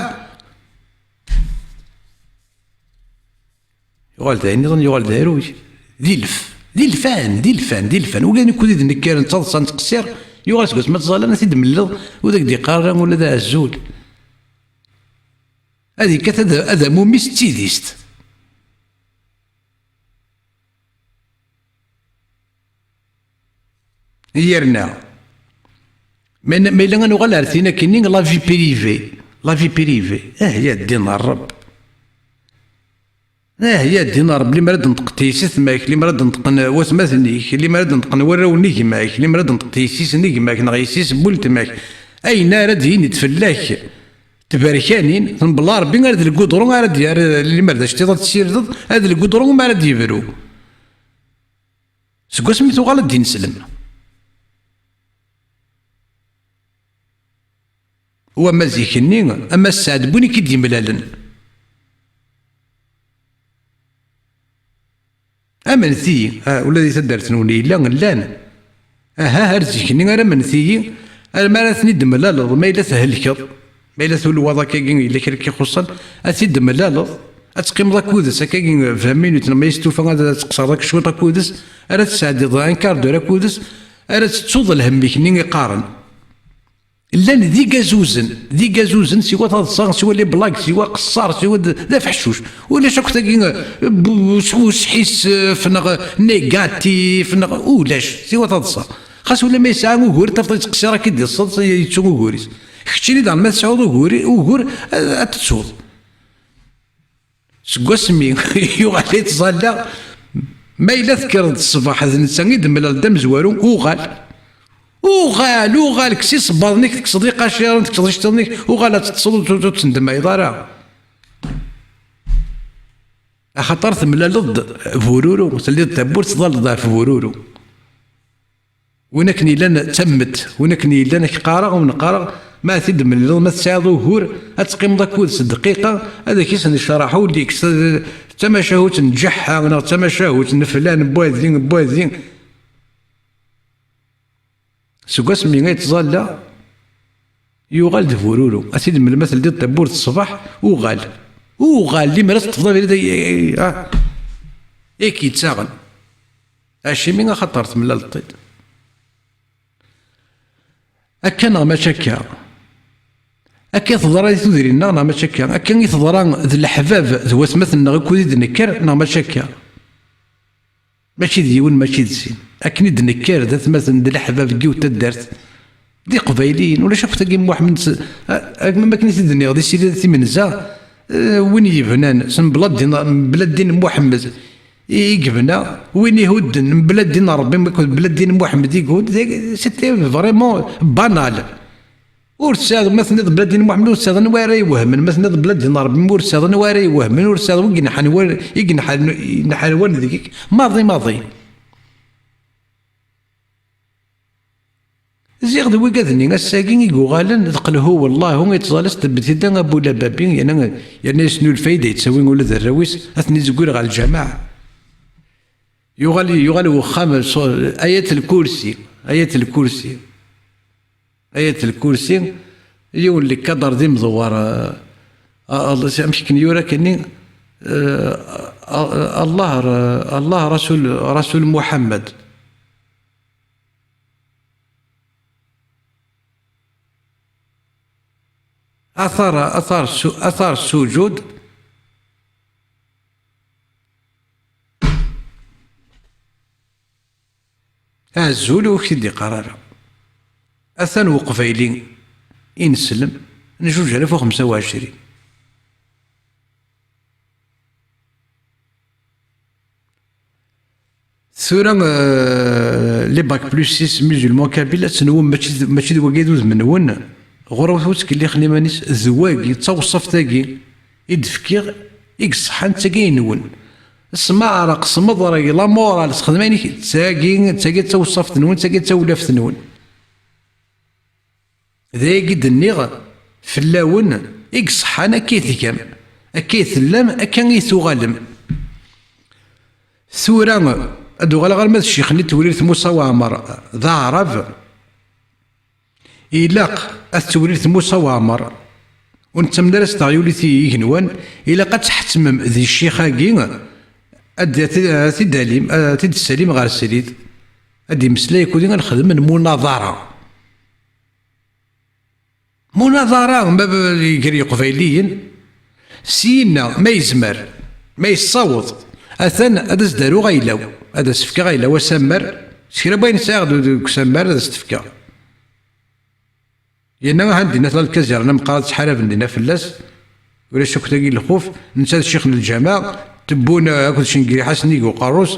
yuɣal d ayen nniḍen, yuɣal d aruy. D ilef. D ilfan, d ilfan, d ilfan. Ula d nekkni d nekkar n taḍsa nettqessir, yuɣal seg wasmi ad tẓallan ad t-id-melleḍ, ur d ak-d-iqqar ara ula d azul. Ad yekkat ad, ad amum-is d tidist. Yerna, ma, ma yella ad nuɣal ar tin akkenni, la vie privée, la vie privée, ah, ya ddin n Ṛebb. Ah, ya ddin n Ṛebb, limer ad d-tenṭeq tyessetma-k, limer ad d-neṭqen watmaten-ik, limer ad d-neṭqen warraw n gma-k, limer ad d-tenṭeq tyessis n gma-k, neɣ yessis n weltma-k, ayen ara d-yini d fell-ak tberkanin, tembellaṛ Ṛebbi ar d lgudru ara d-, ara, limer d aceṭṭiḍ ad tessirdeḍ, ar d lgudru mi ara d-yebru. Seg wasmi tuɣal ad d-ineslem. Wamma zik-nni, ama sseɛd n win i k-id-yemlalen. Amnet-iyi, ah, ula di taddart-nwen yella, llan. Aha, ar zik-nni ara amnet-iyi, arma ara ten-id-temlaleḍ, ma yella thelkeḍ, ma yella tulwaḍ akkagi, yella kra k-ixuṣṣen, ad t-id-temlaleḍ, ad teqqimeḍ akked-s akkagi vingt minutes, neɣ ma yestufa ad teqṣeḍ ak cwiṭ akked-s, ara tesɛeddiḍ un quart d'heure akked-s, ara tettuḍ lhemm-ik-nni iqqaren. Llan d igazuzen, d igazuzen, siwa taḍsa, siwa les blagues, siwa qeṣṣar, siwa d, d afeḥcuc. Ulac akk tagi, eh, bu-, s-, usḥissef, neɣ négatif, neɣ ulac, siwa taḍsa. Xas ula ma yesɛa ugur, tafeḍ yettqeṣṣir akka d-iṣṣeḍ, yettu ugur-is. Keččini daɣen ma tesɛuḍ ugur, ugur, eh, ad tettuḍ. Seg wasmi yuɣal yettẓalla, ma yella tekkreḍ ṣṣbeḥ d netta i d-temlaleḍ d amezwaru, uɣal. Uɣal, uɣal, kkes isebbaḍen-ik, tekkseḍ iqaciren, tekkseḍ iceṭṭiḍen-ik, uɣal ad teṭṭseḍ ur, ur, ur tendemayeḍ ara. Axaṭer temlaleḍ-d bururu, telliḍ tawwurt tḍalleḍ ɣef bururu. Win akken yellan d tammet, win akken yellan ad k-qqareɣ, ur neqqareɣ, ma ad t-id-temlileḍ, ma tesɛiḍ ugur, ad teqqimeḍ akked-s dqiqa, ad ak-isnecraḥ ul-ik, s-, tamacahut n Ǧeḥḥa neɣ d tamacahut n flan n wadi, n wadi. Seg wasmi ay ttẓalla, yuɣal d bururu. A t-id-mel ma teldiḍ tawwurt ṣṣbeḥ, uɣal. Uɣal, limer ad teṭṭfeḍ abrid ay, ay, ay, ah, ay k-yettaɣen. Acimi? Axaṭer temlaleḍ-t-id. Akka neɣ mačči akka? Akka i teḍra di tudrin-nneɣ neɣ mačči akka? Akka i teḍra d leḥbab d watmaten-nneɣ ukud i d-nekker neɣ mačči akka? Mačči d yiwen, mačči d sin. Akken i d-nekker d atmaten d leḥbab n yiwet taddart, d iqbayliyen. Ulac akk tagi n Muḥemmed s-, a-, a-, am akken i t-id-nniɣ di sidi timenza, eh, win yebnan s mebla ddin, mebla ddin n Muḥemmed i, i yebna, win ihudden mebla ddin n Ṛebbi akked mebla ddin n Muḥemmed i ihudd, d, c'était vraiment banal. Ur tesɛiḍ, ma tenniḍ bla ddin Muḥemmed, ur tesɛiḍ anwa ara iwehmen, ma tenniḍ bla ddin Ṛebbi, ur tesɛiḍ anwa ara iwehmen, ur tesɛiḍ wi yenḥan wa-, i yenḥan, yenḥan wan deg-k, maḍi, maḍi. Ziɣ d wigad-nni ass-agi i yuɣalen d qelhu, wellah, i tẓalast d btida Abu Lababi, yerna, yerna yesnulfa-yi-d yettawi ula d arraw-is, ad ten-izeggir ɣer lǧameɛ. Yuɣal, yuɣal wexxam s-, Ayat Lkursi, Ayat Lkursi. Ayat Lkursi, yiwen lkadr d imdewwer, eh, a-, a-, amek akken yura akkenni, eh, a-, a-, Allah, Allah Rasul, Rasul Muḥemmed. Athar, athar su-, athar sujud. Azul, ur k-t-id-iqqar ara. Atan uqbayli ineslem n zuǧ alaf u xemsa u ɛecrin. Tura, euh, les bac plus six musulmans kabyles, ad tenwem mačči d, mačči d wagi d udem-nwen, ɣur-wet ur ttkellixen iman-is, d wagi, d tawṣaft-agi i d-fkiɣ, i yeṣṣḥan d tagi-nwen. Smeɛreq, smeḍreg, la morale, sexdem ayen ik-, d tagi, d tagi d tawṣaft-nwen, d tagi d tawlaft-nwen. D ayagi i d-nniɣ fell-awen i iṣeḥḥan, akka i tgam, akka i tellam, akka i tuɣalem. Tura, ad uɣaleɣ arma d ccix-nni n Tewrirt Musa Waɛmer, d aɛrab. Ilaq at Tewrirt Musa Waɛmer, ur nettamen ara s teɣyulit i igenwan, ilaq ad tḥettmem di ccix-agi, ad, ad t-, ad t-id-alim, ad t-id-tessalim ɣer srid, ad d-imeslay akked-i ad nexdem lmunaḍara. Munaḍara, ma b-, gar Yeqbayliyen, syenna, ma yezmer, ma yessaweḍ, atan ad as-d-aruɣ ayla-w, ad as-fkeɣ ayla-w asammer, s kra n wayen sɛiɣ d-, deg usammer ad as-t-fkeɣ. Yerna ahan dinna tella lkazirna meqqar ad ttḥaraben dinna fell-as, ulac akk tagi lxuf, netta d ccix n lǧameɛ, tebbun akked Cengiri Ḥasen i uqerru-s.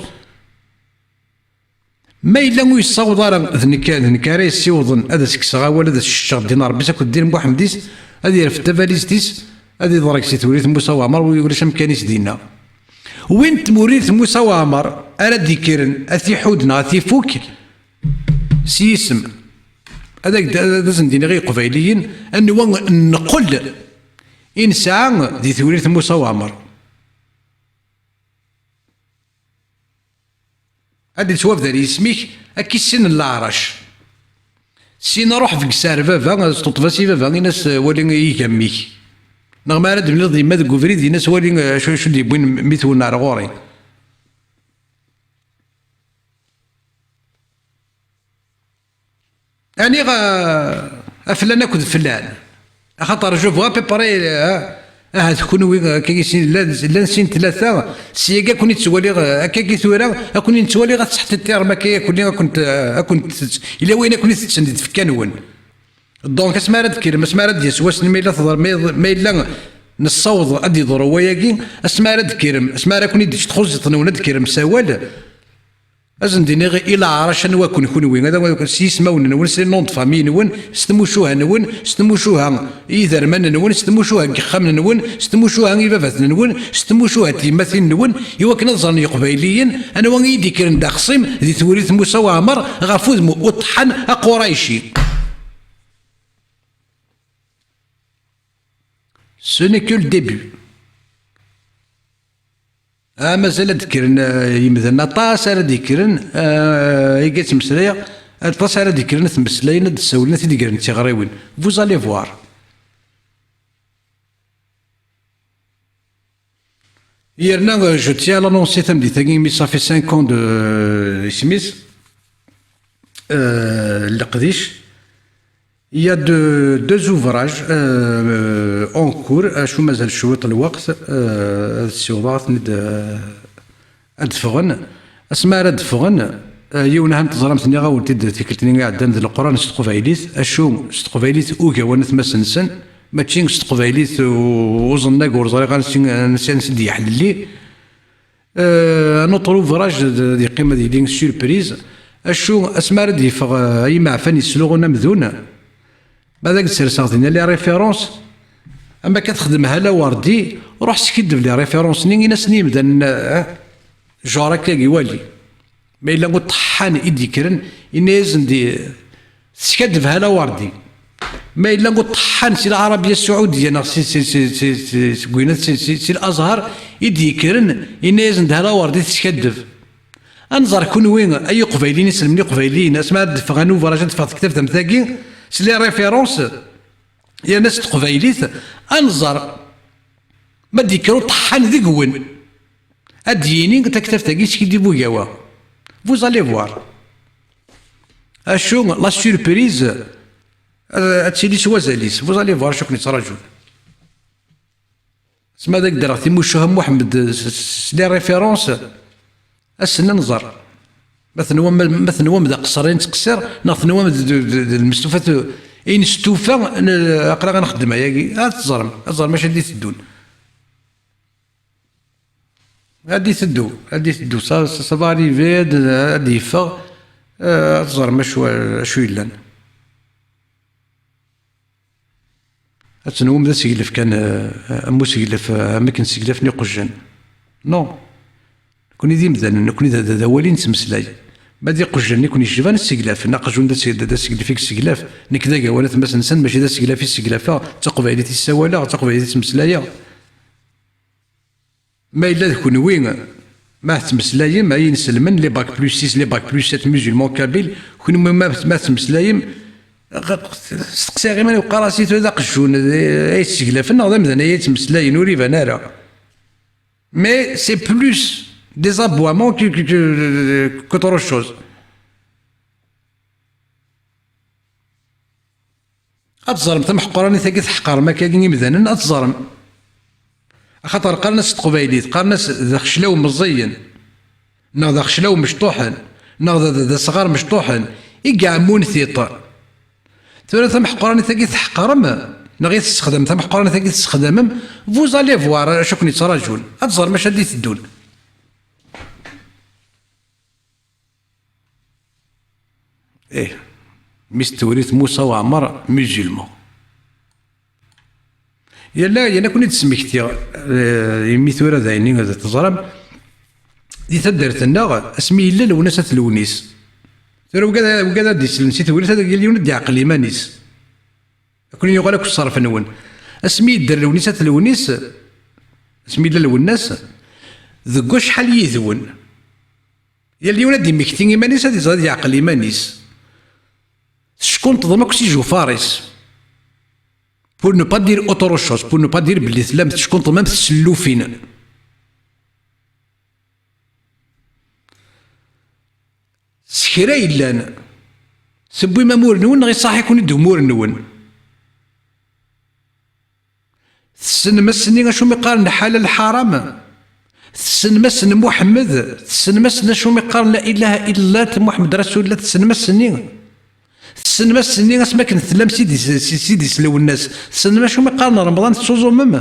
Ma yella ur yessaweḍ ara, d nekk, d nekk ara yessiwḍen ad as-kkseɣ awal, ad as-kecceɣ ddin n Ṛebbi-s akked ddin n Muḥemmed-is, ad yerfed tabalizt-is, ad iḍreg si Tewrirt Musa Waɛmer, ulac amkan-is dinna. Win n Tewrirt Musa Waɛmer ara d-ikkren, ad t-iḥudd neɣ ad t-ifuk s yisem. Ad ak-d-, ad asen-d-iniɣ i Yeqbayliyen anwa nneqel i nesɛa di Tewrirt Musa Waɛmer. Ad d-ittwabder yisem-ik, ad k-issinen leɛrac. Syin ruḥ bges ar baba, sṭuṭeb-as i baba, in-as, eh, wali iga mmi-k. Neɣ ma ara d-temlileḍ yemma deg ubrid, in-as wali, eh, acu, acu d-yewwin mmi-twen ar ɣur-i. Aniɣ, eh, a flan akked flan. Axaṭer je vois à peu près, ah, ahat kunwi, ah, akka i sin, llan, llan sin tlata, syagi ad ken-id-ttwaliɣ, ah, akka i tura, ad ken-id-ttwaliɣ ad tettḥettiṛem akka, akkenni ad kent-, ah, ad kent-, yella wayen ad ken-itetten di tfekka-nwen. Donc, asmi ara d-kkrem, asmi ara d-yas wass-nni, ma yella teḍra-, ma yella, ma yella nessaweḍ ad d-yeḍru wayagi, asmi ara d-kkrem, asmi ara ken-id-tečč txuẓẓit-nwen, ad d-kkrem s awal, Ad sen-d-iniɣ i leɛrac anwa-ken kunwi, ad awen-, s yismawen-nwen, s les noms de famille-nwen, s tmucuha-nwen, s tmucuha n yiderman-nwen, s tmucuha n yexxamen-nwen, s tmucuha n yibabaten-nwen, s tmucuha n tyemmatin-nwen, i wakken ad ẓren Yeqbayliyen anwa i d-ikkren d axṣim di Tewrirt Musa Waɛmer ɣef udem uṭḥan aqurayci. Ce n'est que le début. Ah, mazal ad d-kkren, eh, yimdanen aṭas ara d-yekkren, eh, igi ad ttmeslayeɣ, aṭas ara d-yekkren ad ttmeslayen, ad d-ssawlen, ad t-id-gren d tiɣriwin. Vous allez voir. Yerna, euh, je tiens à l'annoncer tameddit-agi, imi ça fait cinq ans de, euh, isem-is, euh, leqdic. Il y a deux, deux ouvrages, euh, en cours, acu mazal cwiṭ lweqt, euh, ad ssiwḍeɣ ad ten-id, euh, ad ffɣen. Asmi ara d-ffɣen, eh, yiwen ahat teẓram-t, nniɣ-awen-t-id tikkelt-nni iɛeddan, d Leqran s teqbaylit, acu s teqbaylit ugawan atmasen-nsen, mačči s teqbaylit u-, uẓennag ur ẓriɣ ansi, ansi, ansi d-yeḥlelli. Eh, un autre ouvrage d, d, yeqqim ad yili surprise, acu asmi ara d-yeffeɣ, eh, ay imeɛfan yesluɣun amdun, Ma d ak-d-serseɣ dinna les références, am akka texdem Hala Wardi, ruḥ skiddeb les références-nni, in-asen i yimdanen, eh, genre akka i wali. Ma yella uṭeḥḥan i d-yekkren, inna-yasen-d, teskaddeb Hala Wardi. Ma yella uṭeḥḥan si Lɛarabiya Saɛudiya neɣ si, si, si, si, si, seg winna, si, si, si Lazhar i d-yekkren, inna-yasen-d Hala Wardi teskaddeb. Ad nẓer kunwi, ay Iqbayliyen, iselmen iqbayliyen, asmi ara d-teffeɣ anubar, ad d-teffeɣ tektabt am tagi, s les références, yerna s teqbaylit, ad nẓer ma d-yekker uṭeḥḥan deg-wen, ad d-yini taktabt-agi yeskiddib ugawa. Vous allez voir. Acu, la surprise, euh, ad tili s wazal-is. Vous allez voir acu ken-yettraǧun. Asma ad ak-d-rreɣ timucuha n Muḥemmed s, s, s les références, ad sen-nẓer. Ma tenwam, ma tenwam d aqeṣṣer i nettqeṣṣir, neɣ tenwam d, d, d, d lmestufat i nestufa, n-, aql-aɣ ad nxeddem ayagi, ad teẓrem, ad teẓrem acu ad d-iteddun. Ad d-iteddu, ad d-iteddu, ça, ça, ça va arriver, ad, ad d-yeffeɣ, eh, ad teẓrem acu, acu yellan. Ad tenwem d aseglef kan, eh, am useglef, eh, am akken seglafen iqjan. Non. Nekni d imdanen, nekni d, d, d awal i nettmeslay. Ma d iqjan i ken-yecban, seglafen. Aqjun d ase-, d, d aseglef i yesseglaf. Nekk d agawan atmasen-nsen, mačči d aseglaf i sseglafeɣ. D taqbaylit i ssawaleɣ, d taqbaylit i ttmeslayeɣ. Ma yella d kunwi, ma tettmeslayem, ay inselmen, les bac plus six, les bac plus sept musulmans kabyles, kunwi ma, ma tettmeslayem, steqsiɣ iman-iw, qqar-as i tura d aqjun, ay seglafen, neɣ d amdan ay yettmeslayen, ur iban ara. Mais c'est plus des aboiements que, que, que, qu'autre chose. Ad teẓrem tameḥquranit-agi teḥqarem akkagi imdanen, ad teẓrem. Axaṭer qqaren-as s teqbaylit, qqaren-as d axeclaw meẓẓiyen, neɣ d axeclaw mecṭuḥen, neɣ d, d, d asɣar mecṭuḥen, i iɛemmun tiṭ. Tura tameḥquranit-agi teḥqarem, neɣ i tessexdam tameḥquranit-agi tessexdamem, vous allez voir acu ken-yettraǧun. Ad teẓrem acu ad d-iteddun. Ih, mmi-s n Tewrirt Musa Waɛmer, musulman. Yella, yella ken-id-smektiɣ, eh, imi tura d ayen i teẓram, di taddart-nneɣ, asmi yella Lwennas At Lewnis. Tura wigad, wigad ad d-islen si Tewrirt, ad yal yiwen ad d-iɛqel iman-is. Ad ken-yuɣal akk ṣṣerf-nwen. Asmi yedder Lewnis At Lewnis, asmi yella Lwennas, deg wacḥal yid-wen? Yal yiwen ad d-immekti iman-is, ad iẓer, ad yeɛqel iman-is. Teckunṭḍem akk s ijufaṛ-is. Pour ne pas dire autre chose, pour ne pas dire belli tellam teckunṭḍem am tsellufin. S kra yellan, tewwim amur-nwen neɣ iṣaḥ-iken-id umur-nwen? Tessnem ass-nni acu mi qqaren lḥalal lḥaram? Tessnem ass n Muḥemmed? Tessnem ass n acu mi qqaren la ilaha illallah Muḥemmed Rasulullah? Tessnem ass-nni? Tessnem ass-nni asmi akken tellam s idis, s, s idis Lwennas? Tessnem acu mi qqaren Remḍan tettuẓumem?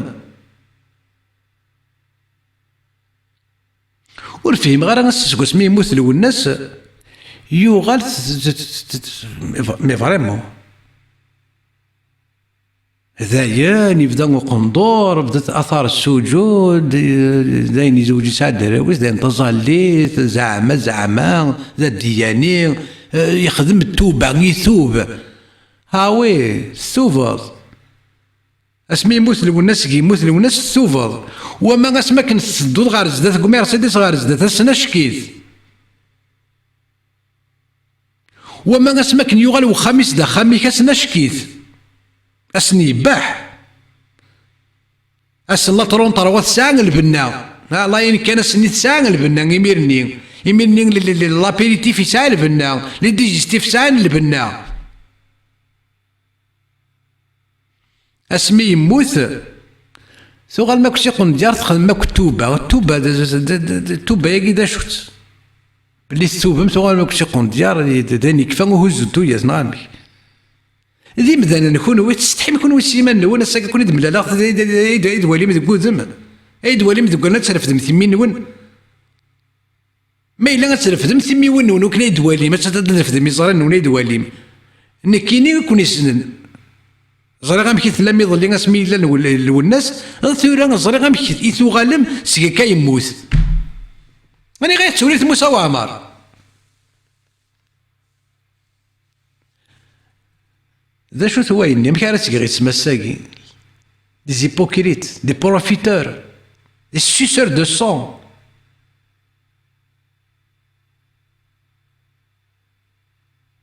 Ur fhimeɣ ara ass seg wasmi yemmut Lwennas, yuɣal t-, t-, t-, t-, t-, mais vraiment. Dayen, yebda uqendur, bdat athar ssuǧud, dayen yezweǧ yesɛa-d arraw-is, dayen taẓallit, zeɛma, zeɛma, d addiyani, eh, yexdem ttuba, itub. Ah oui, tettubeḍ. Asmi yemmut Lwennas, seg yemmut Lwennas tettubeḍ. Wama asmi akken tettedduḍ ɣer zdat, deg Mercedes ɣer zdat, ass-n acek-it. Wama asmi akken yuɣal wexxam-is d axxam-ik, ass-n acek-it. Ass-n yebbeḥ. Ass-n la tronṭerwa tesɛa lbenna. Ala ayen kan ass-nni tesɛa lbenna, imir-nni. Imir-nni l-, l-, l-, l'apéritif yesɛa lbenna, les digestifs sɛan lbenna. Asmi yemmut, tuɣalem akk s iqendyar, txedmem akk ttuba. Ttuba, d, d, d, d, d, ttuba-agi d acu-tt? Belli tettubem, tuɣalem akk s iqendyar, d, d, d ayen yekfa uhuzzu n tuyat, neɣ amek? D imdanen kunwi, tsetḥim kunwi s yiman-nwen, ass-agi kun i d-mlaleɣ, d, d, d, d, d, d walim deg wudem, ay d walim deg wanna ad trefdem timmi-nwen. Ma yella ad trefdem timiwin-nwen, ur ken-ay-d-walim, ad ad trefdem iẓri-nwen ay-d-walim. Nekkini i ken-issnen. Ẓriɣ amek i tellam iḍelli asmi yella Lw-, Lwennas, tura ẓriɣ amek i tuɣalem seg akka yemmut. Aniɣer i tettwalimt Musa Waɛmer? D acu-t wayen-nni? Amek ara s-geɣ isem ass-agi? Des hypocrites, des profiteurs, des suceurs de sang.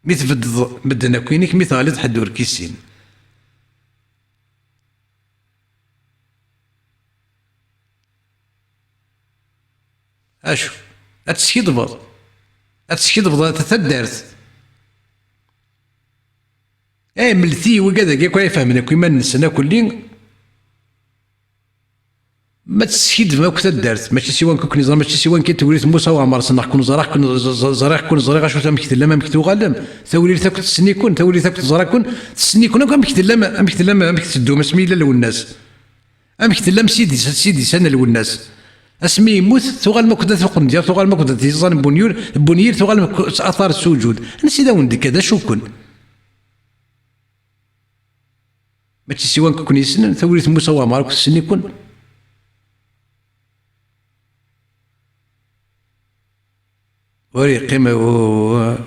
Mi tbeddeḍ medden akk inek, mi teɣliḍ ḥedd ur k-issin. Acu? Ad teskiddbeḍ? Ad teskiddbeḍ a taddart? Eh, mlet-iyi wigad-agi akk ay ifehmen akk iman-nsen akk lli. Ma teskiddbem akk taddart, mačči siwan kukni ẓra, mačči siwan kan tewrirt Musa Waɛmer, ssneɣ-ken, ẓriɣ-ken, ẓ-, ẓ-, ẓriɣ-ken, ẓriɣ acu, amek tellam, amek tuɣalem, tawrirt akk tessen-iken, tawrirt akk teẓra-ken, tessen-iken akk amek tellam, amek tellam, amek teddum asmi yella Lwennas. Amek tellam s idis-, s idisan n Lwennas? Asmi yemmut, tuɣalem akk d at uqendyar, tuɣalem akk d at yiẓan n Bunyur, n Bunyir, tuɣalem akk s aṭar sujud. Ansi d awen-d-ikka, d acu-ken? Mačči siwan kukni yessnen, tawrirt Musa Waɛmer akk tessen-iken. Ur yeqqim, ur,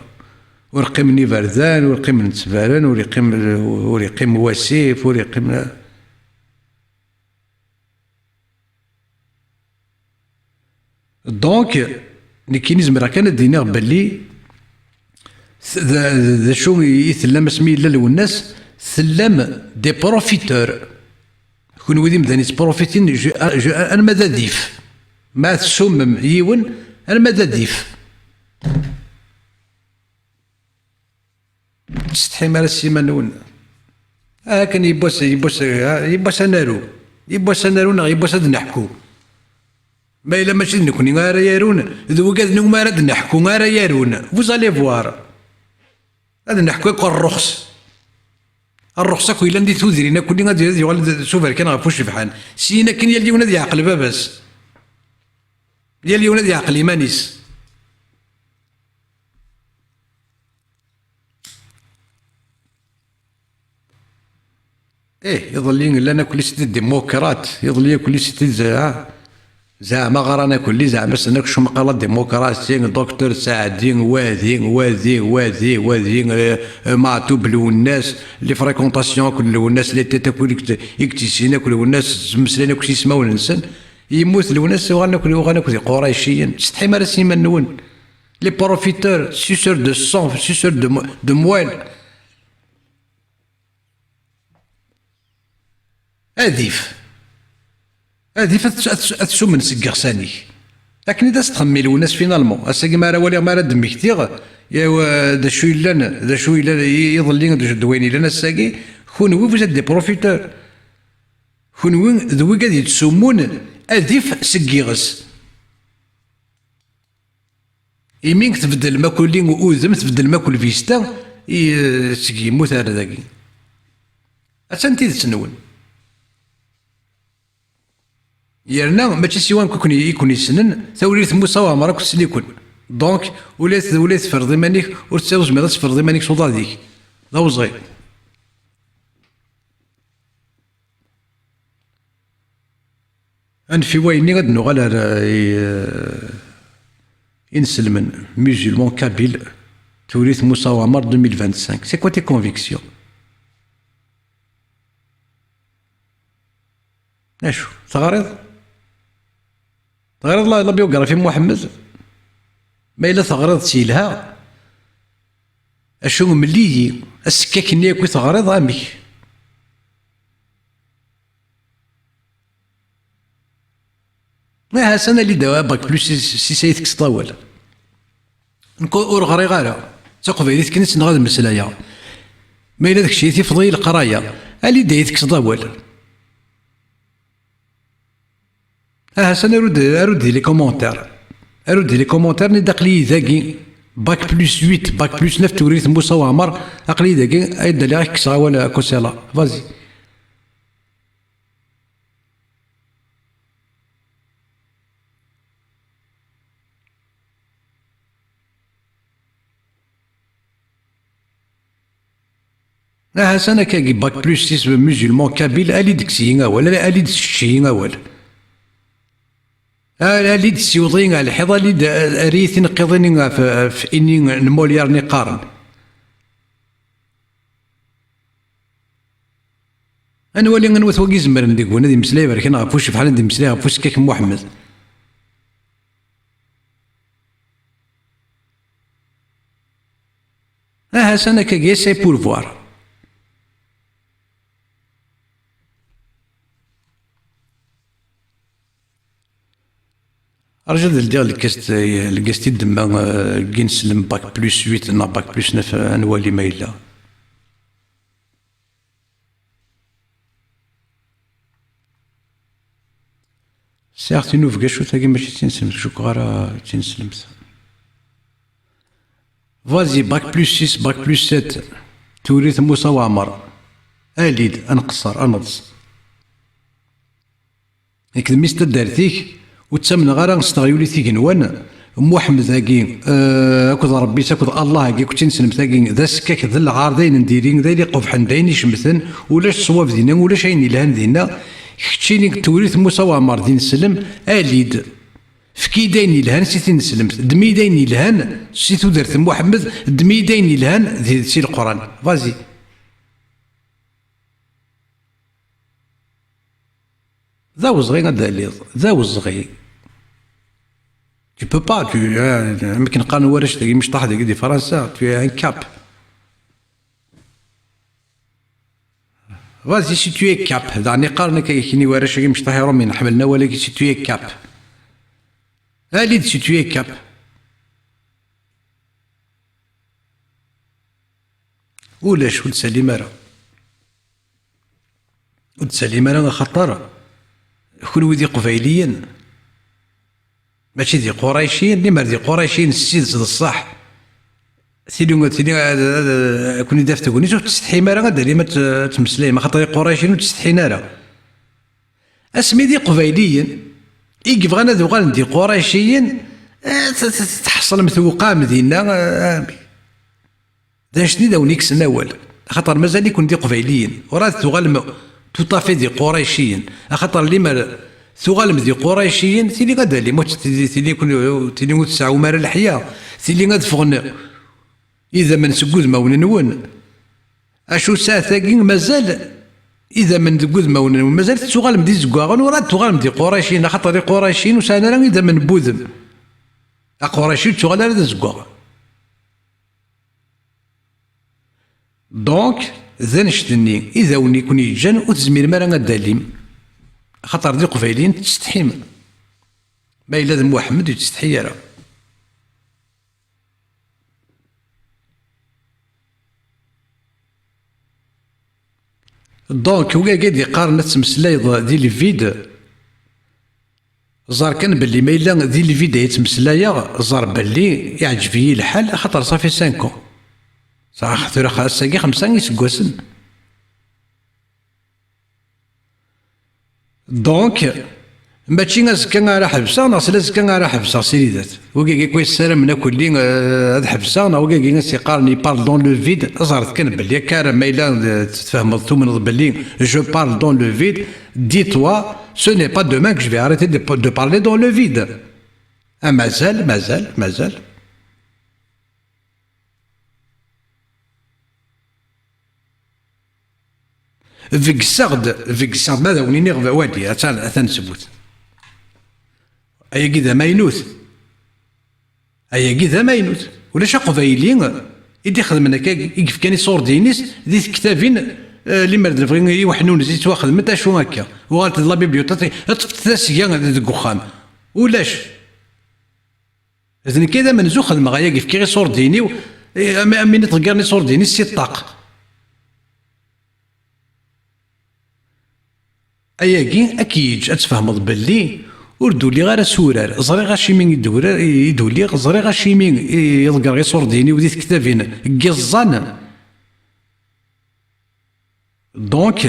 ur qqimen iberdan, ur qqimen ttbaren, ur yeqqim, ur yeqqim wasif, ur yeqqim. Donc, nekkini zemreɣ kan ad d-iniɣ belli t-, d, d acu i tellam asmi yella Lwennas, tellam des profiteurs. Kunwi d imdanen yettprofitin, je, je, arma d adif. Ma tessummem yiwen, arma d adif. Ur tsetḥim ara s yiman-nwen. Ah, akken yiwwas, yiwwas, ah, yiwwas ad naru. Yiwwas ad naru neɣ yiwwas ad neḥku. Ma yella mačči d nekkni ara yarun, d wigad-nni umi ara d-neḥku ara yarun. Vous allez voir. Ad neḥku akk rruxs. Rruxs akk yellan di tudrin akk-nni ad, ad yuɣal d, d suberkan ɣef ucebḥan. Syin akken yal yiwen ad yeɛqel baba-s. Yal yiwen ad yeɛqel iman-is. Eh, iḍelli llan akk les démocrates, iḍelli akk les, zeɛma, zeɛma ɣran akk les, zeɛma ssnen akk cumqala démocratie, docteur Saɛdi, wadi, wadi, wadi, wadi, eh, eh, Maɛtub Lwennas, les fréquentations akk n Lwennas, les têtes akk i k-, i k-tt-yessin akk Lwennas, ttmeslayen akk s yismawen-nsen, yemmut Lwennas, uɣalen akk, uɣalen akk d iqurayciyen, tsetḥim ara s iman-nwen. Les profiteurs, suceurs de sang, suceurs de mo-, de moelle. Adif. Adif ad, ad, ad sumen seg yiɣsan-ik. Akken i d as-txemmem i Lwennas finalement. Ass-agi mi ara waliɣ, mi ara d-mmektiɣ, yaw, eh, d acu yellan, d acu yellan i-, iḍelli, d acu d wayen yellan ass-agi, kunwi vous êtes des profiteurs. Kunwi d wigad yettsumun adif seg yiɣes. Imi tbeddlem akk lli udem, tbeddlem akk lvista, i, seg yemmut ar dagi. Attan tidet-nwen. Yerna mačči siwan kukni i ken-yessnen, tawrirt Musa Waɛmer akk tessen-iken. Donc, ula t-, ula tferḍ iman-ik, ur tezmireḍ ad tferḍ iman-ik s uḍad-ik. D awezɣi. Anef i wayenni ad nuɣal ar, i, eh, inselmen, musulman kabyle, tewrit Musa Waɛmer deux mille vingt-cinq. C'est quoi tes convictions? Acu? Teɣriḍ? Teɣriḍ la, la biographie n Muḥemmed? Ma yella teɣriḍ-tt yelha, acu mel-iyi, asekkak-nni akk i teɣriḍ, amek? Aha, s-, ana li d-, bac plus six, six ay tekkseḍ awal. Nekk ur ɣriɣ ara. D taqbaylit kan i ssneɣ ad mmeslayeɣ. Ma yella d kečč i tifeḍ i leqraya, ali-d ay tekkseḍ awal. Aha, s-, aru-d, aru-d di les commentaires. Aru-d di les commentaires, nid aql-iyi dagi, bac plus huit, bac plus neuf, tewrirt Musa Waɛmer, aql-iyi dagi, ay d-aliɣ ad k-kkseɣ awal, a Kosela. Vas-y. Aha, s-, ana kagi, bac plus six musulman kabyle, ali-d kkes-iyi awal, ali-d ssečč-iyi awal. Ali-d ssiweḍ-iyi ɣer lḥiḍ, ali-d, eh, err-iyi tineqqiḍin ɣef, ɣef ini n Molière-nni qqaren. Ad nwali anwa-t wagi izemren deg-wen ad imeslay berkan ɣef ucebḥan, ad imeslay ɣef usekkak n Muḥemmed. Aha, s-, ana kagi, essaye pour voir. Rju ad ldiɣ lgast, lgast i d-temma, eh, n yineslem bac plus huit neɣ bac plus neuf, eh, ad nwali ma yella. Sɛiɣ tinubga, acu tagi mačči d tineslemt, cukkeɣ ara d tineslemt. Vas-y, bac plus six, bac plus sept, tewrirt Musa Waɛmer. Ali-d, ad nqeṣṣer, ad neḍs. Nekk d mmi-s n taddart-ik, ur ttamneɣ ara s teɣyulit igenwan. Muḥemmed-agi, eh, akked Ṛebbi-s, akked Allah-agi, akked tineslemt-agi, d asekkak, d lɛar, d ayen n diri, d ayen iqubḥen, d ayen icemten, ulac ṣṣwab dinna, ulac ayen yelhan dinna. Keččini deg tewrirt Musa Waɛmer d ineslem, ali-d. Efk-iyi-d ayen yelhan si tineslemt, ddem-iyi-d ayen yelhan si tudert n Muḥemmed, ddem-iyi-d ayen yelhan di, si Leqran. Vas-y. D awezɣi ad d-taliḍ, d awezɣi. Tu peux pas, tu, eh, amek qqaren warrac dagi imecṭaḥ dagi di Fransa, tu es un cap. Vas-y, si tu es cap. Daɣen i qqaren akka, kini warrac-agi imecṭaḥ iṛumyen ḥemmlen awal-agi, si tu es cap. Ali-d, si tu es cap. Ulac, ur d-tsalim ara. Ur d-tsalim ara, axaṭer kunwi d Iqbayliyen, mačči d Iqurayciyen. Limer d Iqurayciyen s tidet d ṣṣeḥ, tili, tili ad, ad, ad ken-id-taf tegnit, ur tettsetḥim ara ad d-talim ad t-, ad tmeslayem, axaṭer Iqurayciyen ur ttsetḥin ara. Asmi d Iqbayliyen i yebɣan ad uɣalen d Iqurayciyen, eh, t-, t-, tḥeṣlem tewqam dinna, eh, d anect-nni d awen-ikksen awal, axaṭer mazal-iken d Iqbayliyen, ur ad tuɣalem tout à fait d Iqurayciyen, axaṭer limer tuɣalem d Iqurayciyen, tili ad d-talim, ur tt-, tili, tili kun-, tili ur tesɛum ara leḥya, tili ad ffɣen idammen seg wudmawen-nwen. Acu saɛet-agi mazal idammen deg wudmawen-nwen, mazal tettuɣalem d izeggaɣen, ur ad tuɣalem d Iqurayciyen, axaṭer Iqurayciyen ur sɛin ara idammen n wudem. Aqurayci ur yettuɣal ara d azeggaɣ. Donc, d annect-nni i d awen-iken-yeǧǧan ur tezmirem ara ad d-talim, axaṭer d Iqbayliyen tettsetḥim. Ma yella d Muḥemmed ur yettsetḥi ara. Donc, wigagi d-iqqaren ad tmeslayeḍ di lvid, ẓer kan belli ma yella di lvid ay ttmeslayeɣ, ẓer belli iɛǧeb-iyi lḥal, axaṭer safi cinq ans. Sax tura xa-, ass-agi xemsa iseggasen. Donc, mačči azekka ara ḥebseɣ, neɣ s lazekka ara ḥebseɣ, siridet. Wigagi akk yessaramen akk-lli, eh, ad ḥebseɣ, neɣ wigagi as-iqqaren, il parle dans le vide, ẓret kan belli akka ara ma yella, eh, tfehmeḍ, tumneḍ belli je parle dans le vide, dis-toi, ce n'est pas demain que je vais arrêter de, de parler dans le vide. Ah, mazal, mazal, mazal. Begseɣ-d, begseɣ-d, ma ad awen-iniɣ, wali, atan, atan ttbut. Ayagi d amaynut. Ayagi d amaynut. Ulac aqbayli i d-ixedmen akkagi, i yefkan iṣurdiyen-is di tektabin, eh, limer d lebɣi i uḥnunez i ttwaxedment, acu akka. Uɣalt d la bibliothèque, ṭṭfet tasga deg uxxam. Ulac. D nekk ay d amenzu, xedmeɣ ayagi, fkiɣ iṣurdiyen-iw, eh, am, am win i ṭeggaren iṣurdiyen-is si ṭṭaq. Ayagi ad k-yeǧǧ ad tfehmeḍ belli ur d-uliɣ ara s urar. Ẓriɣ acimi i d-urar, i d-uliɣ, ẓriɣ acimi i ḍeggreɣ iṣurdiyen-iw di tektabin n yiẓẓan. Donc,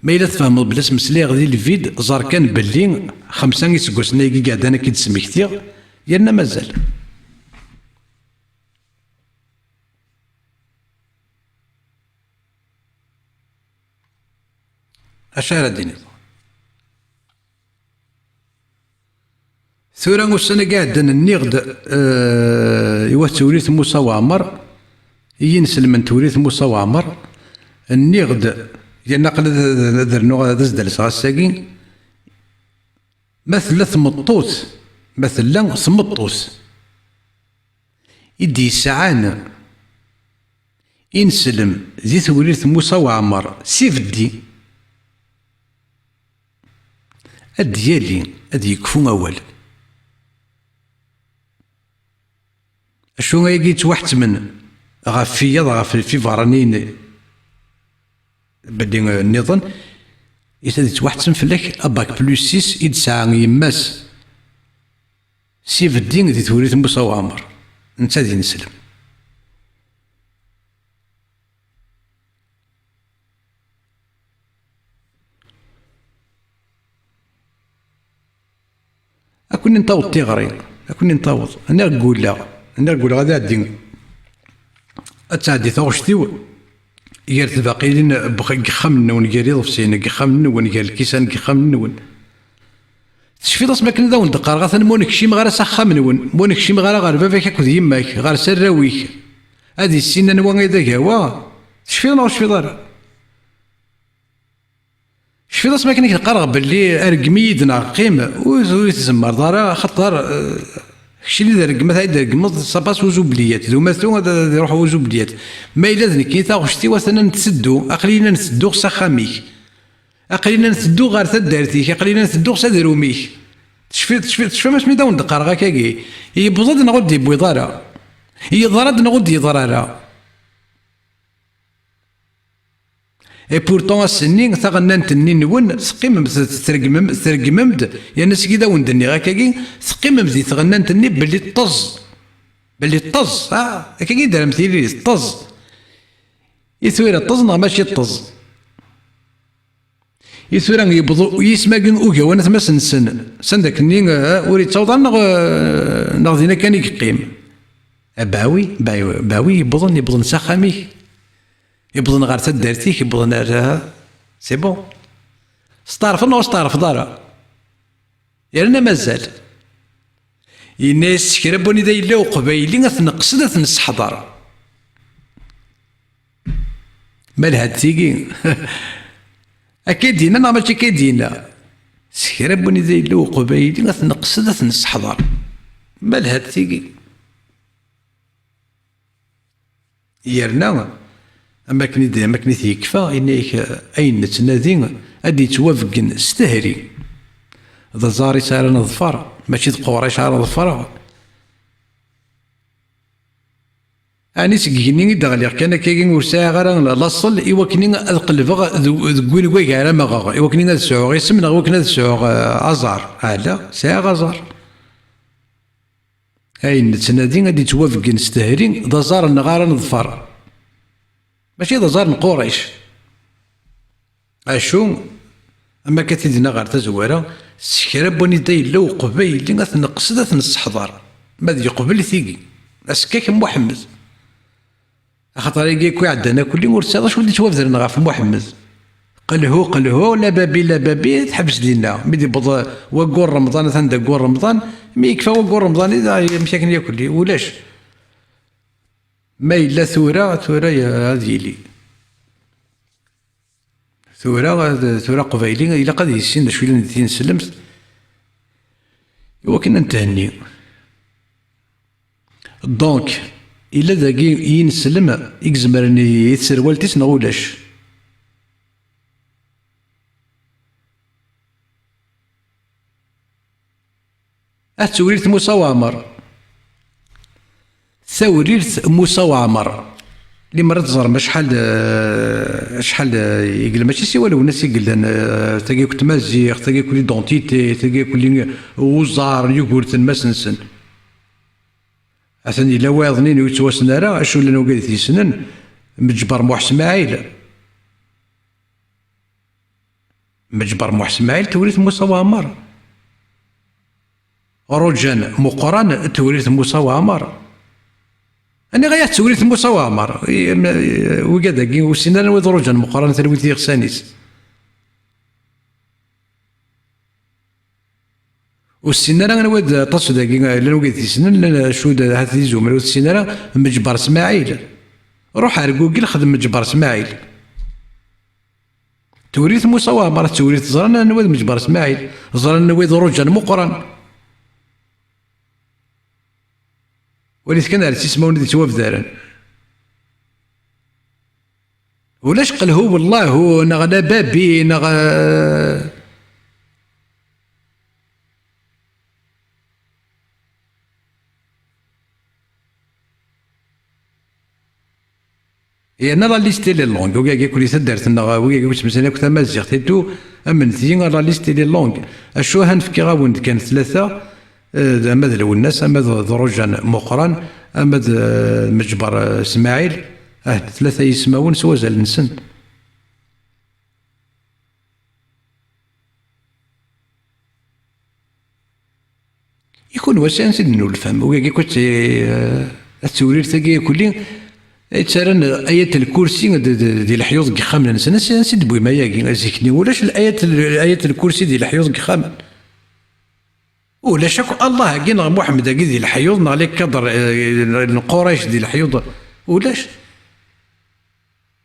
ma yella tfehmeḍ belli as-meslayeɣ di lvid, ẓer kan belli xemsa iseggasen-agi i iɛeddan ad k-id-smektiɣ, yerna mazal. Acu ara d-tiniḍ? Tura ussan-agi iɛeddan nniɣ-d, eh, i wat Tewrirt Musa Waɛmer, i yinselmen n Tewrirt Musa Waɛmer, nniɣ-d, yerna aql-i ad, ad, ad rnuɣ ad as-d-alseɣ ass-agi, ma tella tmeṭṭut, ma tella tmeṭṭut i d-yesɛan ineslem di Tewrirt Musa Waɛmer s ibeddi, ad d-yali, ad yekfu awal. Acu ayagi yettwaḥettmen ɣef wiyaḍ, ɣef lfiberaniyen belli, eh, nniḍen, is ad yettwaḥettem fell-ak abac plus six i d-tesɛa yemma-s s ibeddi di Tewrirt Musa Waɛmer, netta d ineslem. Ad ken-in-taweḍ tiɣri, ad ken-in-taweḍ. Nniɣ gguleɣ, nniɣ gguleɣ ad iɛeddi, ad tɛeddi taɣect-iw gar tbaqilin n yixxamen-nwen, gar iḍebsiyen n yixxamen-nwen, gar lkisan n yixxamen-nwen. Tecfiḍ asmi akken d awen-d-qqareɣ, atan ma ur nekcim ara s axxam-nwen, ma ur nekcim ara ɣer baba-k akked yemma-k, ɣer s arraw-ik, ad issinen anwa ay d agawa? Tecfiḍ neɣ ur tecfiḍ ara? Tecfiḍ asmi akken i k-d-qqareɣ belli rgem-iyi-d neɣ qqim, ur, ur tzemmreḍ ara, axaṭer, eh, keččini d rregmat ay d-tregmeḍ, ça passe aux oubliettes, d umatu ad, ad iruḥ aux oubliettes. Ma yella d nekkini taɣect-iw atan ad netteddu, aql-iyi la netteddu s axxam-ik. Aql-i la netteddu ɣer taddart-ik, aql-i la netteddu s adrum-ik. Tecfiḍ, tecfiḍ, tecfam asmi d awen-d-qqareɣ akkagi? Yewweḍ-d neɣ ur d-yewwiḍ ara? Yeḍra-d neɣ ur d-yeḍra ara? Et pourtant ass-nni taɣennant-nni-nwen teqqimem, t-, treggmem, treggmem-d, yerna seg i d awen-d-nniɣ akkagi, teqqimem di tɣennant-nni belli teṭṭeẓ. Belli teṭṭeẓ, ah, akkagi i d-terram tili, teṭṭeẓ. I tura teṭṭeẓ neɣ mačči teṭṭeẓ? I tura yewweḍ yisem-agi ugawan atmasen-nsen, s anda akken-nni, eh, ur yettaweḍ ara neɣ, eh, neɣ dinna kan i yeqqim? Ah, bawi, bawi, bawi, yewwḍen, yewwḍen s axxam-ik, yewwḍen ɣer taddart-ik, yewwḍen ar, eh, c'est bon. Steɛṛfeḍ neɣ ur steɛṛfeḍ ara? Yerna mazal. Yenna-yas s kra n wanida yella uqbayli, ad t-neqqsed, ad t-nesseḥḍer. Malha-d tigi. Akka i d-yenna neɣ mačči akka i d-yenna? S kra n wanida yella uqbayli, ad t-neqqsed, ad t-nesseḥḍer. Malha-d tigi. Yerna, am akken i d, am akken i t-yekfa, yenna-yak, ayen nettnadi ad d-yettwabeggen s tehri. D aẓar i s ara neḍfer, mačči d Qurayc ara ḍefreɣ. Ɛni seg igenni i d-ɣliɣ kan akkagi ur sɛiɣ ara la-, laṣel i wakken ad qelbeɣ d, deg win wagi ara mɣeɣ, i wakken ad sɛuɣ isem neɣ i wakken ad sɛuɣ, eh, aẓar? Ala, sɛiɣ aẓar. Ayen nettnadi ad d-yettwabeggen s tehri, d aẓar-nneɣ ara neḍfer. Mačči d aẓar n Qurayc. Acu, am akka t-id-nna ɣer tazwara, s kra n wanida yella uqbayli ad t-neqqsed, ad t-nesseḥḍer. Ma d yeqbel tigi, askak n Muḥemmed. Axaṭer agi akk iɛeddan akk-lli ur tesɛiḍ acu d-yettwabedren ɣef Muḥemmed. Qelhu, qelhu, la babi, la babi, teḥbes dinna. Mi d-yewweḍ waggur Remḍan, atan d aggur Remḍan, mi yekfa waggur Remḍan, i d, amek akken yakk-lli, ulac. Ma yella tura, tura ya-, ad yili. Tura, tura aqbayli ilaq ad yissin d acu yellan di tineslemt i wakken ad nethenni. Donc, yella dagi yineslem i izemren i tserwalt-is neɣ ulac? At tewrirt Musa Waɛmer. Tawrirt Musa Waɛmer. Limer ad teẓrem acḥal, eh, acḥal, eh, i yella, mačči s iwal Lwennas i yellan, eh, tagi akk tmaziɣt, tagi akk l'identité, tagi akk li-, uẓar, Yugurten, mass-nsen. Atan yella wayeḍnin ur yettwassen ara, acu llan wigad i t-yessnen, Meǧber Muḥ Smaɛil. Meǧber Muḥ Smaɛil, tewrirt Musa Waɛmer. Ruǧan Muqran, tewrirt Musa Waɛmer. Aniɣ ay tewrirt Musa Waɛmer? I, m-, i, wigad-agi ur ssinen ara anwa d Ruǧan Muqran, talwit iɣsan-is. Ur ssinen ara anwa d aṭas dagi, llan wigad i t-yessnen, llan acu d, ahat d izumer, ur tessin ara Meǧber Smaɛil. Ruḥ ar Google, xdem Meǧber Smaɛil. Tewrirt Musa Waɛmer, ad tewrirt, ẓran anwa d Meǧber Smaɛil, ẓran anwa d Ruǧan Muqran. Walit kan ar ismawen i d-yettwabdaren. Ulac qelhu wallahu, neɣ la babi, neɣ, eh, Yerna la liste elle est longue. Wigagi akk di taddart-nneɣ, wigagi akk ttmeslayen akk tamaziɣt et tout, amenet-iyi, la liste elle est longue. Acu, han fkiɣ-awen-d kan tlata, eh, ama d Lwennas, ama d, d Rujan Muqran, ama d, eh, Meǧber, eh, Smaɛil, ah, tlata yismawen s wazal-nsen. I kunwi, ansi, ansi d-tennulfam? Wigi akk, eh, at tewrirt-agi akk-nni, eh, ttarran Ayat Lkursi d, d, di leḥyuḍ n yixxamen-nsen. Ansi, ansi d-tewwim ayagi? Zik-nni ulac l-, Ayat, Ayat Lkursi di leḥyuḍ n yixxamen. Ulac akk Allah-agi neɣ Muḥemmed-agi di leḥyuḍ, neɣ les cadres, eh, n Qurayc di leḥyuḍ. Ulac.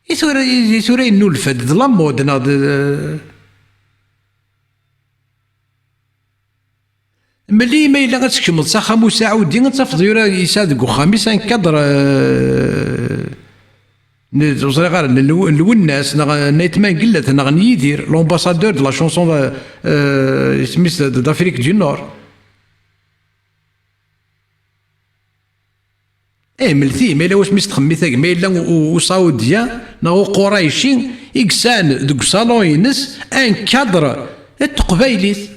I tura, i tura yennulfa-d d la mode neɣ d, meli ma yella ad tkecmeḍ s axxam Usaɛudi, ad tafeḍ yura yesɛa deg uxxam-is un cadre, euh, n, ur ẓriɣ ara, n Lw-, n Lwennas, neɣ n Ayt Mengellat, neɣ n Yidir, l'ambassadeur de la chanson, euh, euh, isem-is d, d'Afrique du Nord. Eh, mlet-iyi, ma yella wasmi s-txemmit a gma, yella u-, u-, Usaɛudya neɣ Uqurayci i yesɛan deg usalon-ines un cadre n teqbaylit,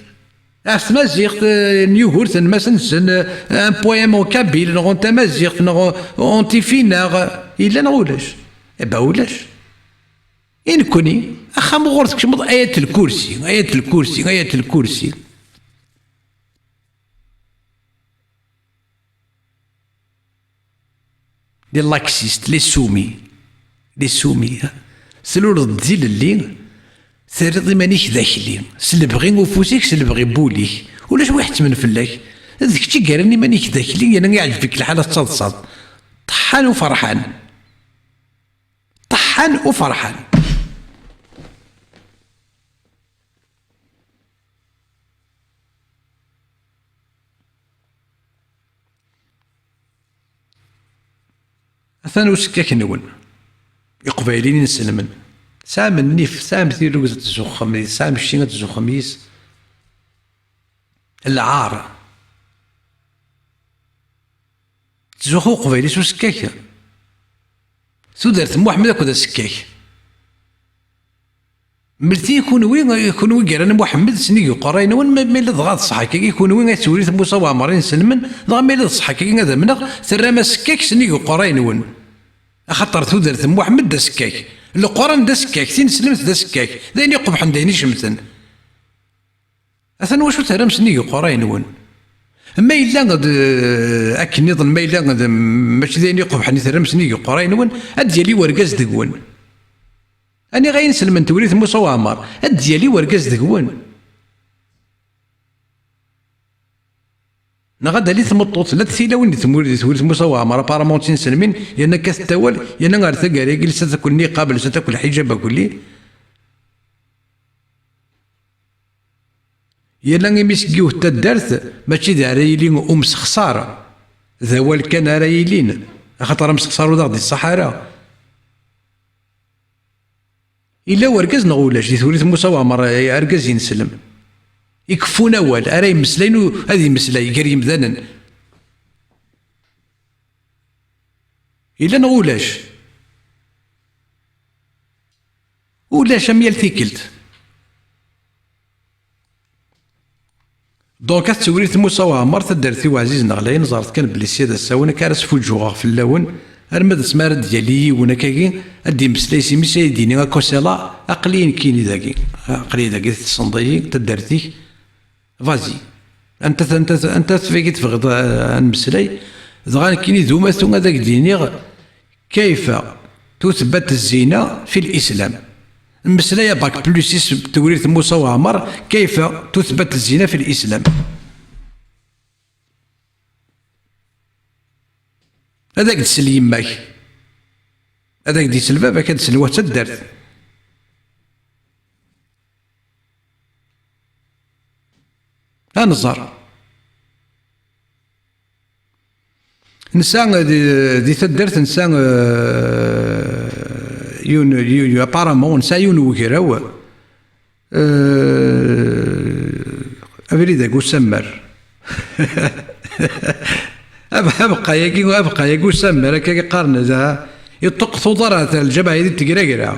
ɣef tmaziɣt, eh, n Yugurten, mass-nsen, eh, un poème en kabyle, neɣ en tamaziɣt, neɣ en tifi, neɣ yella neɣ ulac? Eh ben, ulac. I nekkni, axxam uɣur tkecmeḍ, Ayat Lkursi, Ayat Lkursi, Ayat Lkursi. Les laxistes, les soumis, les soumis, ha? Tluleḍ d ilelli, terriḍ iman-ik d akli, s lebɣi ufus-ik, s lebɣi n wul-ik. Ulac wi iḥettmen fell-ak. D kečč i yerran iman-ik d akli, yerna iɛǧeb-ik lḥal ad tettaḍsaḍ. Ṭeḥḥan u ferḥan. Ṭeḥḥan u ferḥan. Atan usekkak-nwen. Iqbayliyen inselmen. Tesɛam nnif, tesɛam tirrugza ad tzuxxem, tesɛam kečči ad tzuxxem yis. Lɛar. Ttzuxxu Uqbayli s usekkak. Tudert n Muḥemmed akked asekkak. Mlet-iyi kunwi, kunwi yerran Muḥemmed s nnig uqerray-nwen, ma, ma yella dɣa d ṣṣeḥ akkagi, kunwi at tewrirt Musa Waɛmer inselmen, dɣa ma yella d ṣṣeḥ akkagi ad amneɣ, terram asekkak s nnig uqerray-nwen. Axaṭer tudert n Muḥemmed d asekkak. Leqran d asekkak, tineslemt d asekkak. D ayen iqebḥen, d ayen icemten. Atan wacu terram s nnig uqerray-nwen. Ma yella d, akken nniḍen, ma yella d, mačči d ayen iqebḥen i terram s nnig uqerray-nwen, ad d-yali wergaz deg-wen. Aniɣ ay inselmen tewrirt Musa Waɛmer, ad d-yali wergaz deg-wen. Neɣ ad d-tali tmeṭṭut, llant tilawin di tmur-, di tewrirt Musa Waɛmer, apparemment d tinselmin, yerna kkatent awal, yerna ar taggara-agi lsant akk nniqab, lsant akk lḥijab akk-lli. Yal imi seg yiwet taddart, mačči d ara yili umsexsar, d awal kan ara yilin, axaṭer amsexsar ur d aɣ-d-iṣaḥ ara. Yella wergaz neɣ ulac di Tewrirt Musa Waɛmer, eh, argaz ineslem, ikeffun awal, ara yemmeslayen u-, ad yemmeslay gar yimdanen? Yella neɣ ulac? Ulac am yal tikkelt. Donc, At Tewrirt Musa Waɛmer, taddart-iw ɛzizen ɣlayen, ẓret kan belli sya d asawen, akka ara sfuǧǧuɣeɣ fell-awen, arma d asmi ara d-yali yiwen akkagi, ad d-imeslay s imi-s, ad d-yini: "Akosela, aql-iyi nekkini dagi, aql-iyi dagi, tessneḍ-iyi, taddart-ik, vas-y." Anta, anta, anta tfagi tebɣiḍ, eh, ad nemmeslay? Dɣa nekkini d umatu ad ak-d-iniɣ: "Kayfa tutbat zzina fi l-Islam?" Mmeslay a bac plus six Tewrirt Musa Waɛmer: "Kayfa tutbat zzina fi l-Islam?" Ad ak-d-tsel yemma-k, ad ak-d-isel baba-k, ad d-tsel wat taddart. Ad nẓer. Nesɛa di, di taddart, nesɛa, eh, yiwen, yiwen, apparemment, nesɛa yiwen n wegraw, eh, abrid-agi usammer. Ab-, abeqqa-yagi, abeqqa-yagi usammer, akka i qqaren, da, iṭuqqet uḍar ɣer lǧameɛ-agi di Tegragra.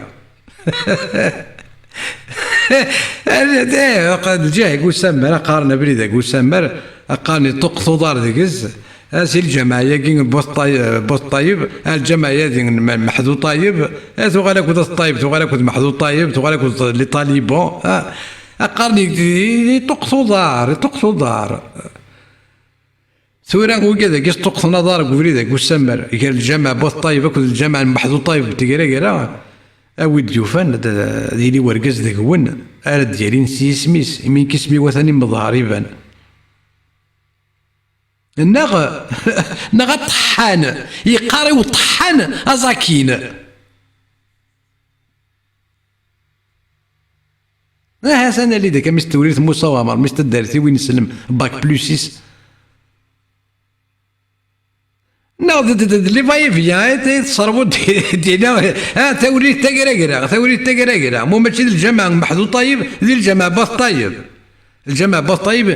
Lǧameɛ-agi usammer, qqaren abrid-agi usammer, qqaren iṭuqqet uḍar deg-s. A si lǧameɛ-agi n But Ṭay-, But Ṭayeb, a lǧameɛ-agi n M-, Meḥdu Ṭayeb, a tuɣal akked At Ṭayeb, tuɣal akked Meḥdu Ṭayeb, tuɣal akked les talibans, a, a qqaren i, i, iṭuqqet uḍar, iṭuqqet uḍar. Tura wigad-agi sṭuqqten aḍar deg ubrid-agi usammer, gar lǧameɛ But Ṭayeb akked lǧameɛ n Meḥdu Ṭayeb n Tegragra, a wi d-yufan ad, ad yili wergaz deg-wen, ara d-yalin s yisem-is, imi nekk isem-iw atan imeḍher iban. Neɣ, neɣ aṭeḥḥan, yeqqar i uṭeḥḥan aẓakin. Aha, s-, ad nali deg-, a Mister Tewrirt Musa Waɛmer, Mister Derti, win islem, bac plus six. Neɣ d, d, d, d les va-et-vient, eh, eh, tesserwuḍ dina, ah, Tewrirt Tagragra, Tewrirt Tagragra, mu mačči d lǧameɛ Meḥdu Ṭayeb, d lǧameɛ But Ṭayeb. Lǧameɛ But Ṭayeb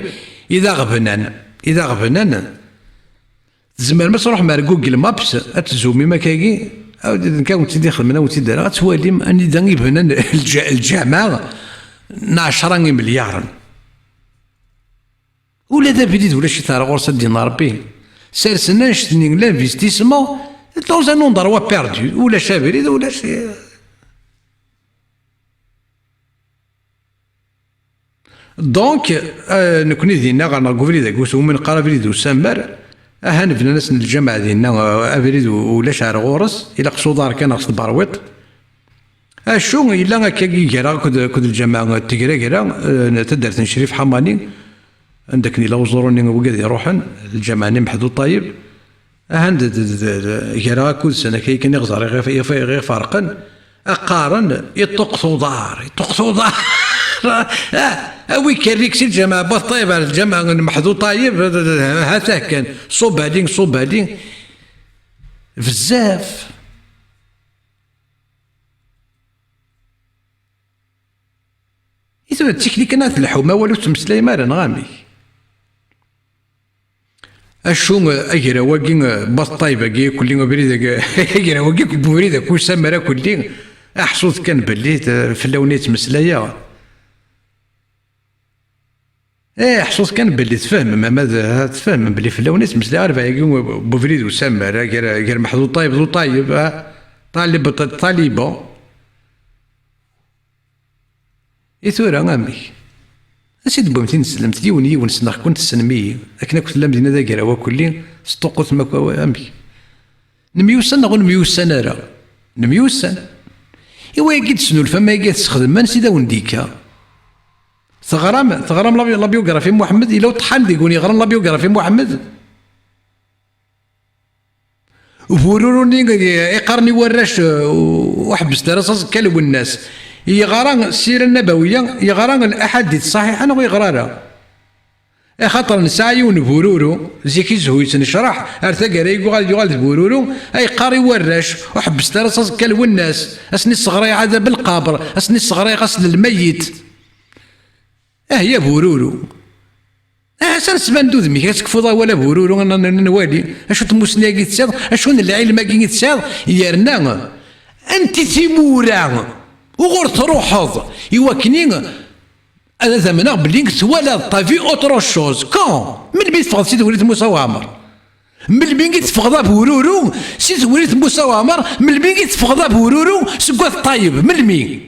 i d aɣ-bnan, i d aɣ-bnan. Tzemrem ad tṛuḥem ar Google Maps, ad tzumim akkagi, ad, nekk ad wen-tt-id-ixedmen, ad wen-tt-id-rreɣ, ad twalim anida i bnan lǧa-, lǧameɛ n ɛecṛa imelyaren. Ula d abrid ulac-it ar ɣur-s, ad d-iniɣ Ṛebbi. Sersen annect-nni n l'investissement dans un endroit perdu. Ulac abrid, ulac. Donc, euh, nekni dinna ɣer neɣ deg ubrid-agi, umi neqqar abrid usammer, ahan bnan-asen lǧameɛ dinna, euh, abrid u-, ulac ar ɣur-s, ilaq s uḍar kan neɣ s tberwiṭ. Acu yella akkagi gar-aɣ akked, akked lǧameɛ n Tegragra, euh, n taddart n Crif Ḥamani, anda akken yella uẓru-nni wigad iruḥen, lǧameɛ-nni Meḥdu Ṭayeb, ahan d, d, d, d, gar-aɣ akked-sen akka yakan iɣẓer iɣ-, iɣ-, iɣ-, iɣ-, iferqen, a qqaren, iṭuqqet uḍar, iṭuqqet uḍar. Ah, awi kerrik si lǧameɛ But Ṭayeb ar lǧameɛ n Meḥdu Ṭayeb, d, d, d, ha-t-a kan, ṣubali, ṣubali. Bezzaf. I tura d tikli kan ad telḥum, awal ur tettmeslayem ara, neɣ amek? Acu, eh, agraw-agi, eh, But Ṭayeb-agi, kulli abrid-agi, agraw-agi, deg ubrid-agi usammer akulli, aḥṣut kan belli, eh, fell-awen i ttmeslayeɣ. Eh, ḥṣut kan belli tfehmem, ama d, tfehmem belli fell-awen i ttmeslayeɣ, rrbeɛ-agi n ubrid usammer, gar, gar Meḥdu Ṭayeb d Uṭayeb, ah, Ṭalib, Ṭ-, Ṭaliban. I tura, amek? Ansi d-tewwim tin teslemt? Yiwen, yiwen ssneɣ-ken, tessnem-iyi. Akken akk tellam dinna d agraw akulli, tesṭuqqutem akk awa-, amek? Nemyussan neɣ ur nemyussan ara? Nemyussan. I wayagi d-tesnulfam, ayagi ad tesxedmem, ansi d awen-d-ikka? Teɣram, teɣram la, la biographie n Muḥemmed? Yella uṭeḥḥan deg-wen yeɣran la biographie n Muḥemmed? Bururu-nni i qqaren i warrac, uh, ur ḥebbset ara s aẓekka Lwennas. Yeɣra Ssira Nnabawiya, yeɣra Laḥadit Ṣaḥiḥa neɣ ur yeɣra ara? Axaṭer nesɛa yiwen bururu, zik i zhu yettnecraḥ, ar taggara yuɣal, yuɣal d bururu, ay qqar i warrac, ur ḥebbset ara s aẓekka Lwennas, ad sen-isseɣray ɛadab lqaber, ad sen-isseɣray ɣasel lmeyyit. Ah ya bururu! Ah, s-, nesban-d udem-ik, ad tekfuḍ awal a bururu, n-, n-, n-, nwali, acu n tmussni-agi tesɛiḍ, acu n lɛilm-agi i tesɛiḍ, yerna anti timura uɣur truḥeḍ i wakken ad, ad amneɣ belli twalaḍ ta vie autre chose. Quand? Melmi i teffɣeḍ si tewrirt Musa Waɛmer? Melmi i teffɣeḍ a bururu si tewrirt Musa Waɛmer? Melmi i teffɣeḍ a bururu seg Wat Ṭayeb? Melmi?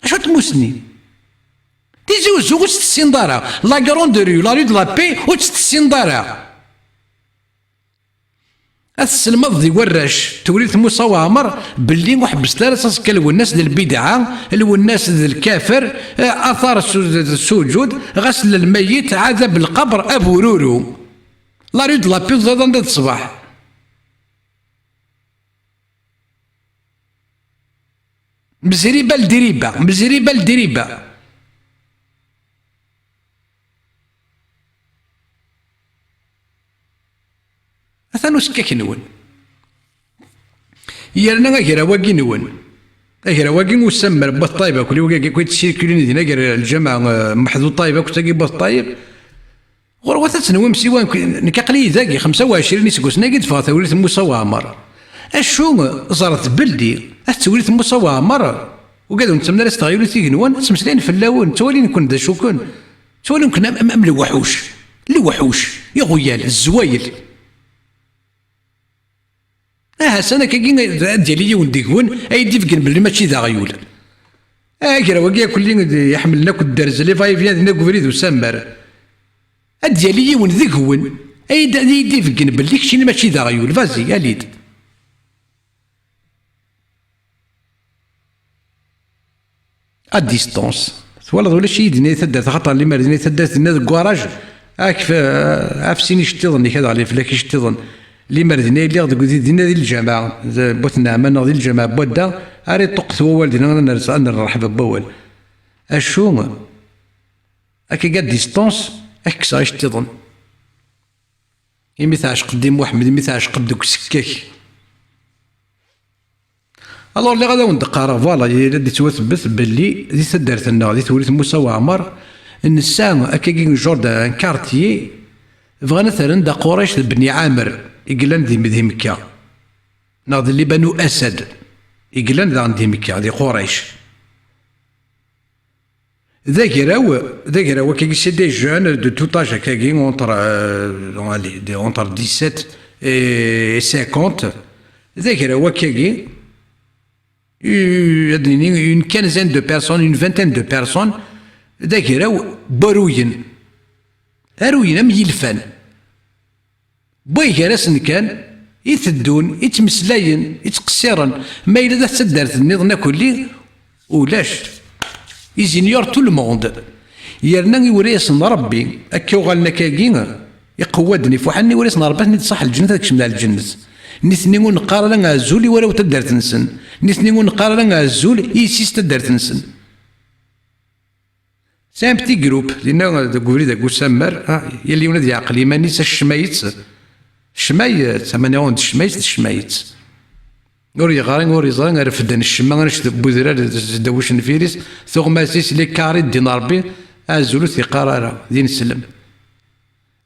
Acu n tmussni? Tizi Uzzu ur tt-tessineḍ ara. La Grande Rue, la rue de la Paix, ur tt-tessineḍ ara. Ad tesselmadeḍ i warrac tewrirt Musa Waɛmer belli ur ḥebbset ara s aẓekka Lwennas d lbidɛa, Lwennas d lkafer, eh, athar s-, d sujud, ɣasel lmeyyit, ɛadab lqaber, a bururu. La rue de la Paix, ẓiḍ anda d ṣṣbeḥ. Mzriba l diriba, mzriba l diriba. Atan usekkak-nwen. Yerna agraw-agi-nwen, agraw-agi usammer n Wat Ṭayeb akk, wagi akk i d-sirkulin din, agar lǧameɛ, eh, Meḥdu Ṭayeb akk, tagi n Wat Ṭayeb. Ɣur-wat ad tenwim siwa nekk, nekk aql-iyi dagi xemsa u ɛecrin iseggasen-agi d-ffɣeɣ tewrirt n Musa Waɛmer. Acu, ẓret belli at tewrirt n Musa Waɛmer, ugad ur nettamnen ara s teɣyulit igenwan, ttmeslayen fell-awen, ttwalin-ken d acu-ken, ttwalin-ken am, am, am lewḥuc, lewḥuc, iɣuyal, zzwayel. Aha, san akkagi ad d-yali yiwen deg-wen ay d-ibeggen belli mačči d aɣyul. Agraw-agi akulli d-, iḥemmlen akk dderz, les va-et-vient dinna deg ubrid usammer. Ad d-yali yiwen deg-wen ay d-, ay d-ibeggen belli keččini mačči d aɣyul. Vas-y, ali-d. À distance. Twalaḍ ulac-iyi dinna i taddart, axaṭer limer dinna i taddart dinna deg ugaraj, akf-, af sin iceṭṭiḍen-ik ad ɣlin fell-ak iceṭṭiḍen. Limer dinna i lliɣ deg, dinna di lǧameɛ, d Wat Nneɛma neɣ di lǧameɛ n wadda, ara iṭuqqet wawal dinna, ad ners-, ad nerrḥeb n wawal. Acu? Akkagi à distance, ad k-kkseɣ iceṭṭiḍen. Imi tɛecqeḍ di Muḥemmed, imi tɛecqeḍ deg usekkak. Alors, lliɣ ad awen-d-qqareɣ, voilà, la d-yettwathbet belli di taddart-nneɣ, di tewrirt Musa Waɛmer, nesɛa akkagi genre d'un quartier, bɣan ad t-rren d Aqurayc d Bni Ɛamr, i yellan di, di Mekka, neɣ d Libanu Asad, i yellan daɣen di Mekka, di Qurayc. D agraw, d agraw akkagi, c'est des jeunes de tout âge akkagi, entre, euh, allez, de, entre dix-sept et cinquante. D agraw akkagi, euh, ad nini une quinzaine de personnes, une vingtaine de personnes. D agraw n waruyen. Aruyen am yilfan. Wway gar-asen kan, i teddun, i ttmeslayen, i ttqessiren. Ma yella d at taddart nniḍen akk-lli, ulac. Ils ignorent tout le monde. Yerna iwala-yasen Ṛebbi, akka uɣalen akkagi, iqewwaden ifuḥanen, iwala-yasen Ṛebbi ad ten-id-ṣaḥ lǧennet, ad kecmen ar lǧennet. Nitni ur neqqar ara azul i warraw n taddart-nsen. Nitni ur neqqar ara azul i yessi-s n taddart-nsen. C'est un petit groupe, dinna deg ubrid deg usammer, ah, yal yiwen ad yeɛqel iman-is, acecmay-itt. Ccmay, eh, ttamaneɣ-awen-d ccmay-itt, d ccmay-itt. Ur yeɣri, ur yeẓri, refden ccma, annect n wedrar, zeddaw ucenfir-is, tuɣmas-is, les carrés d din Ṛebbi, azul ur t-yeqqar ara, d ineslem.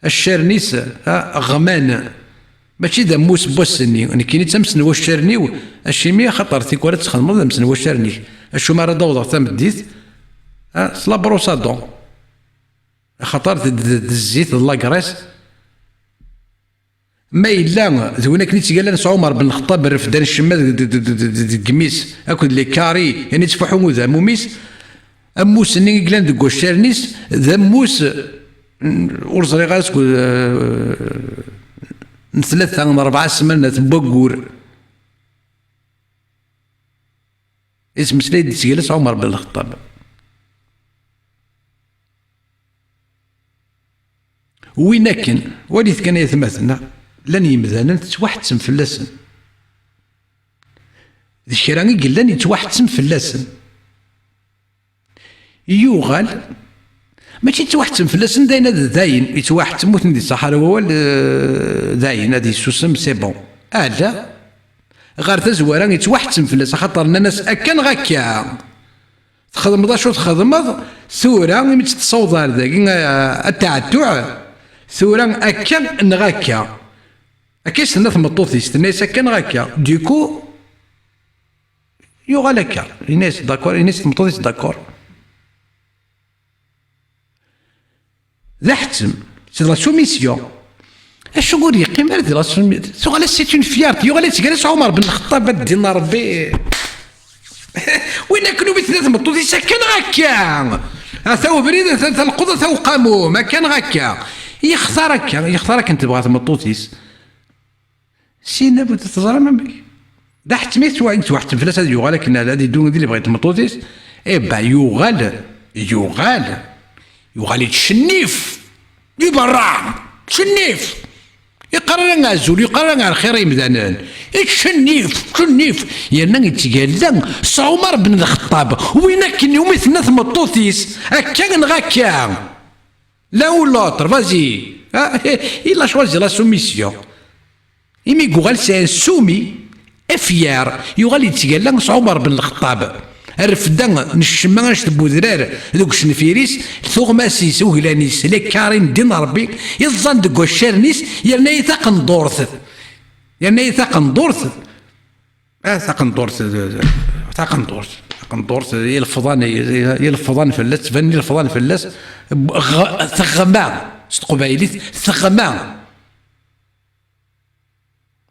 Accaren-is, ah, ɣman. Mačči d ammus n wass-nni. Nekkini d tamesnwa accaren-iw, acimi axaṭer tikwal ad txedmeḍ d amesnwa accaren-ik. Acu mi ara d-awḍeɣ tameddit, ah, s la brosse à dents. Axaṭer d, d, d zzit, d la graisse. Ma yella d win akken i ttgallan s Ɛumer ben Lxeṭṭab, refdan ccemma deg, deg, deg, deg, deg imi-s, akked les carrés, yani ttfuḥu udamum-is, ammus-nni i yellan deg waccaren-is, d ammus n, ur ẓriɣ ara seg, eh, n tlata, n rebɛa ssmanat n waggur. Yettmeslay-d seg-s Ɛumer ben Lxeṭṭab. Win akken, walit kan ay atmaten, llan yemdanen tettwaḥettem fell-asen. D kra i yellan yettwaḥettem fell-asen. Yuɣal Mačči yettwaḥettem fell-asen, d ayen ad, d ayen yettwaḥettem, ur ten-d-iṣaḥ ara wawal, eh, d ayen ad yessusem, c'est bon. Ala, ɣer tazwara yettwaḥettem fell-as, axaṭer nnan-as akka neɣ akka. Txedmeḍ acu txedmeḍ, tura imi tt-tessawḍeḍ ar dagi, eh, a taɛettuɛ, tura akka neɣ akka. Akka i s-tenna tmeṭṭut-is, tenna-yas akka neɣ akka. Du coup, yuɣal akka. Yenna-yas d'accord, yenna-yas tmeṭṭut-is d'accord. D aḥettem, c'est de la soumission. Acu ur yeqqim ara di la soumission? Tuɣal-as c'est une fierté, yuɣal yettgalla s Ɛumar ben Lxeṭṭab, a ddin n Ṛebbi. Win akken umi tella tmeṭṭut-is akka neɣ akka. Ata ubrid, ata, ata lqeḍ, ata uqamum, akka neɣ akka. Yextar akka, yextar akken tebɣa tmeṭṭut-is. Sina bu teẓram amek. D aḥettem i yettwa-, yettwaḥettem fell-as ad yuɣal akken ad iddu di lebɣi n tmeṭṭut-is. Eh ben, yuɣal, yuɣal, yuɣal yettcennif di berra, yettcennif. Yeqqar ara azul, yeqqar ara lxir i yimdanen. Yettcennif, yettcennif. Yerna yettgalla s Ɛumar ben Lxeṭṭab, win akken umi tenna tmeṭṭut-is, akka neɣ akka. L'un ou l'autre, vas-y. Ah, il a choisi la soumission. Imi yuɣal c'est un soumis, et fier, yuɣal yettgalla s Ɛumar ben Lxeṭṭab. Rrefda n ccemma annect n wedrar deg ucenfir-is, tuɣmas-is, uglan-is, les carrés n ddin n Ṛebbi, iẓẓan deg waccaren-is, yerna-yi taqendurt. Yerna-yi taqendurt. Ah, taqendurt, taqendurt, taqendurt, ilefḍan, ilefḍan fell-as, tban ilefḍan fell-as, ɣ-, teɣma, s teqbaylit, teɣma.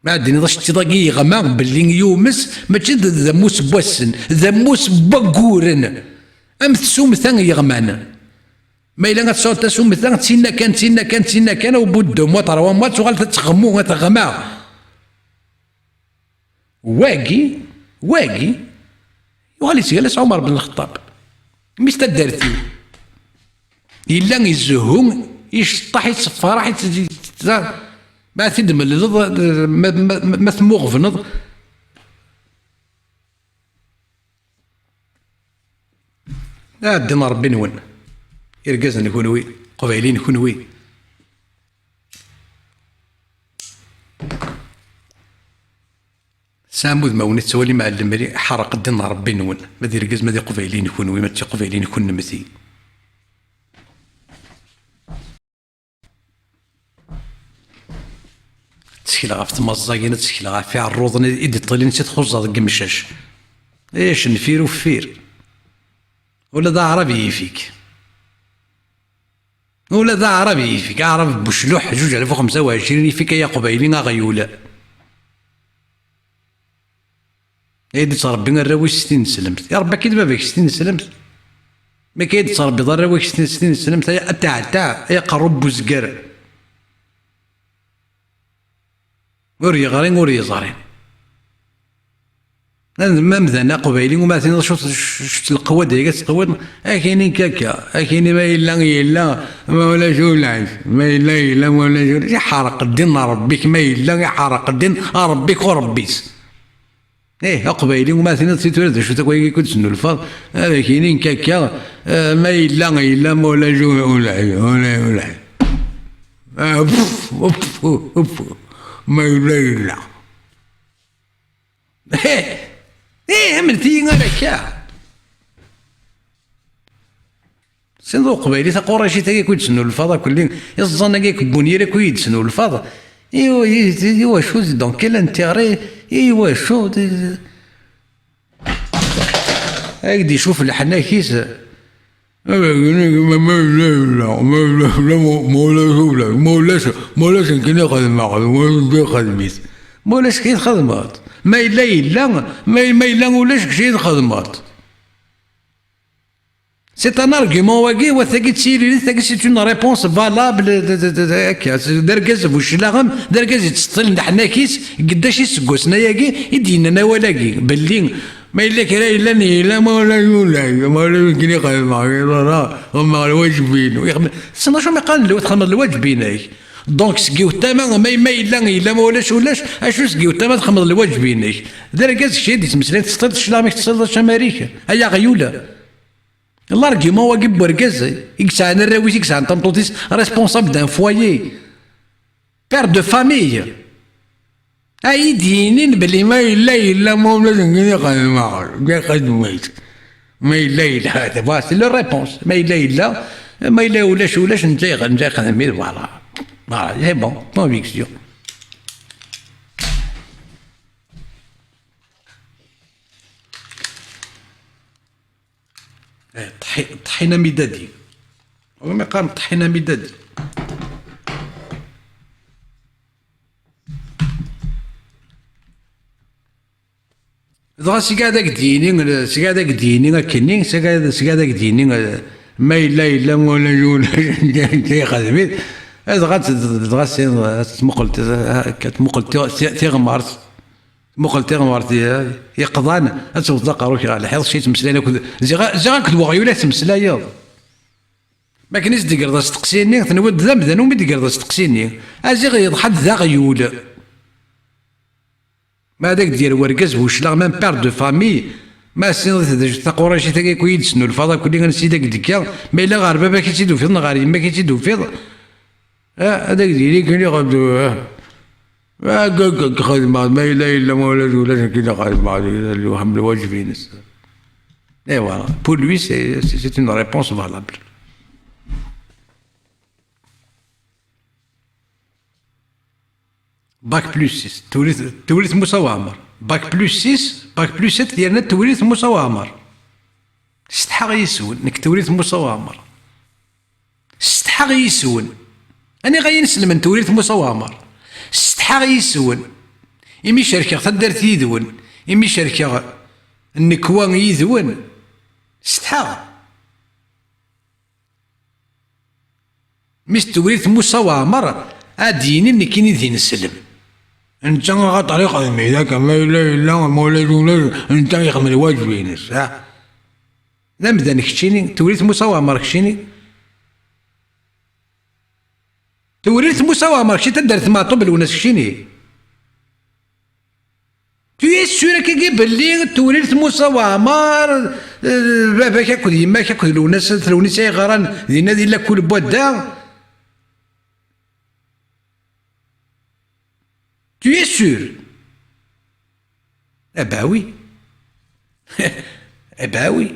Ma ad d-tiniḍ aceṭṭiḍ-agi yeɣma, belli yumes, mačči d, d ammus n wassen, d ammus n wagguren. Am tsumta yeɣman. Ma yella ad tesɛuḍ tasumta, d tinna kan, d tinna kan, d tinna kan, au bout de deux mois, trois mois, tuɣal tettɣemmu, teɣma. Wagi, wagi, yuɣal yettgalla s Ɛumar ben Lxeṭṭab. Mmi-s taddart-iw. Yella izehhu, iceṭṭaḥ, ittefraḥ, itt-, itt-, ma t-id-tmelleḍ, ma, ma, ma, ma temmuɣebneḍ. A ddin n Ṛebbi-nwen, irgazen n kunwi, qbayliyen n kunwi. Tesɛam udmawen i tettwalim ar lemri, ḥerq ddin n Ṛebbi-nwen. Ma d irgazen, ma d iqbayliyen n kunwi, ma d tiqbayliyin n kunemti. Ttkel ɣef tmaẓẓagin, ttkel ɣef iɛerruḍen i d-iṭṭilin si txuẓẓa deg imcac. Icenfir uffir. Ula d aɛrab yif-ik. Ula d aɛrab yif-ik. Aɛrab n Bucluḥ, zuǧ alaf u xemsa u ɛecrin, yif-ik ay aqbayli aɣyul. Ay d-ttṛebbi arraw-is s tineslemt. Iṛebba-k-id baba-k s tineslemt. Mi akka ay d-ttṛebbiḍ arraw-ik s tin-, s tineslemt, ay ataɛtaɛ, ay aqerru n uzger. Ur yeɣri, ur yeẓri. Ad mamdan aqbayli, uma tiniḍ acu, acu, acu lqewwa deg ad tqewwiḍ, akini kaka, akini ma yella, yella, ma ulac ulac, ma yella, yella, ma ulac ulac, iḥerq ddin n Ṛebbi-k, ma yella, iḥerq ddin n Ṛebbi-k ur Ṛebbi-s. Ih, aqbayli, uma tiniḍ si tura d acu-t akk wayagi i d-tesnulfaḍ, ad ak-inin kaka, eh, ma yella, yella, ma ulac, ulac, ulac, ulac. Ah, pf, pf, pf, ma yella, yella. Ih, ih, amnet-iyi ar akka. Send uqbayli taquracit-agi akk i d-tesnulfaḍ akk-, iẓẓan-agi akk n unyir akk i d-tesnulfaḍ. I, i, i wacu, dans quel intérêt? I wacu? Ad k-d-icuf leḥnak-is. Ma ulac ulac, ma ulac ulac, ma ulac ulac, ma ulac, ma ulac nekkini xedmeɣ, d win d ixedm-it. Ma ulac kečč i txedmeḍ. Ma yella yella, ma, ma yella ulac kečč i txedmeḍ. C'est un argument wagi, wa tagi d tiririt, tagi c'est une réponse valable, d, d, d, d, akka, d argaz bu cclaɣem, d argaz yettseṭṭilen leḥnak-is, geddac iseggasen ayagi, i d-yennan awal-agi, belli ma yella kra yellan, yella, ma ulac ulac, ma ulac nekkini xedmeɣ, xedmeɣ lwaǧeb-inu. Tessneḍ acu mi qqaren lwa-, txedmeḍ lwaǧeb-inek? Donc, seg yiwet tama, ma, ma yella, yella, ma ulac, ulac, acu seg yiwet tama txedmeḍ lwaǧeb-inek? D argaz kečč i d-yettmeslayen, tesseṭṭileḍ cclaɣem-ik, tesseṭṭileḍ acamar-ik, ay aɣyul. L'argument wagi n wergaz i yesɛan arraw-is, i yesɛan tameṭṭut-is, responsable d'un foyer, père de famille, a yi-d-yinin belli ma yella, yella, ma ulac, nekk i xedmeɣ, nekk i xedmeɣ. Ma yella, yella, voilà, c'est leur réponse. Ma yella, yella, ma yella ulac, ulac, netta yex-, netta yexdem-it, voilà. Voilà, c'est bon, conviction. Eh, ṭḥi-, ṭḥina midadi. Wama yeqqaren ṭḥina midadi. Dɣa seg ad ak-d-yini, seg ad ak-d-yini akkenni, seg ad, seg ad ak-d-yini, eh, ma yella, yella, wala, wala, yexdem-it. Eh, dɣa, dɣa si, tmuqel, tmuqel ti-, ti-, tiɣmert. Muqel tiɣmert i-, iqḍan, ad tewteḍ aqerru-k ɣer lḥiḍ, cci yettmeslayen akked, ziɣ, ziɣ akked weɣyul ad tmeslayeḍ. Ma akken i s-d-tegreḍ asteqsi-nni, tenwiḍ d amdan umi d-tegreḍ asteqsi-nni. A ziɣ yeḍḥa-d d aɣyul. Ma ad ak-d-yerr wergaz bu cclaɣ, même père de famille, ma as-tiniḍ taquracit-agi akk i yi-d-tesnulfaḍ akk-nni ansi d ak-d-tekka, ma yella ɣer baba-k i tt-id-tufiḍ neɣ ɣer yemma-k i tt-id-tufiḍ, ah, ad ak-d-yini kini ɣer d-, ah. Ah, g-, g-, xedmeɣ, ma yella, yella, ma ulac, ulac, nekk i xedmeɣ, yella, yella, lwaḥem lwajeb-ines. Et voilà. Pour lui, c'est, c'est, c'est une réponse valable. Bac plus six. Tewrit, tewrit Musa Waɛmer. Bac plus six, bac plus sept, yerna tewrit Musa Waɛmer. Setḥaɣ yis-wen, nekk tewrit Musa Waɛmer. Setḥaɣ yis-wen. Aniɣ ay ineslem n tewrirt Musa Waɛmer? Setḥaɣ yis-wen. Imi cerkeɣ taddart yid-wen, imi cerkeɣ nnekwa yid-wen, setḥaɣ. Mi s-tewrirt Musa Waɛmer, ad d-yini nekkini d ineslem. Netta axaṭer ixdem-it akka, ma yella yella, ma ulac ulac, netta yexdem lwajeb-ines, ha? D amdan keččini, tewrirt Musa Waɛmer keččini. Tewrirt Musa Waɛmer keččini, taddart Meɛṭub Lwennas keččini. Tu es sûr akkagi belli tewrirt Musa Waɛmer, eh, baba-k akked yemma-k akked Lwennas, d Lwennas ay yeɣran dinna di lakul n wadda? Tu es sûr? Ah bah oui. Ah bah oui.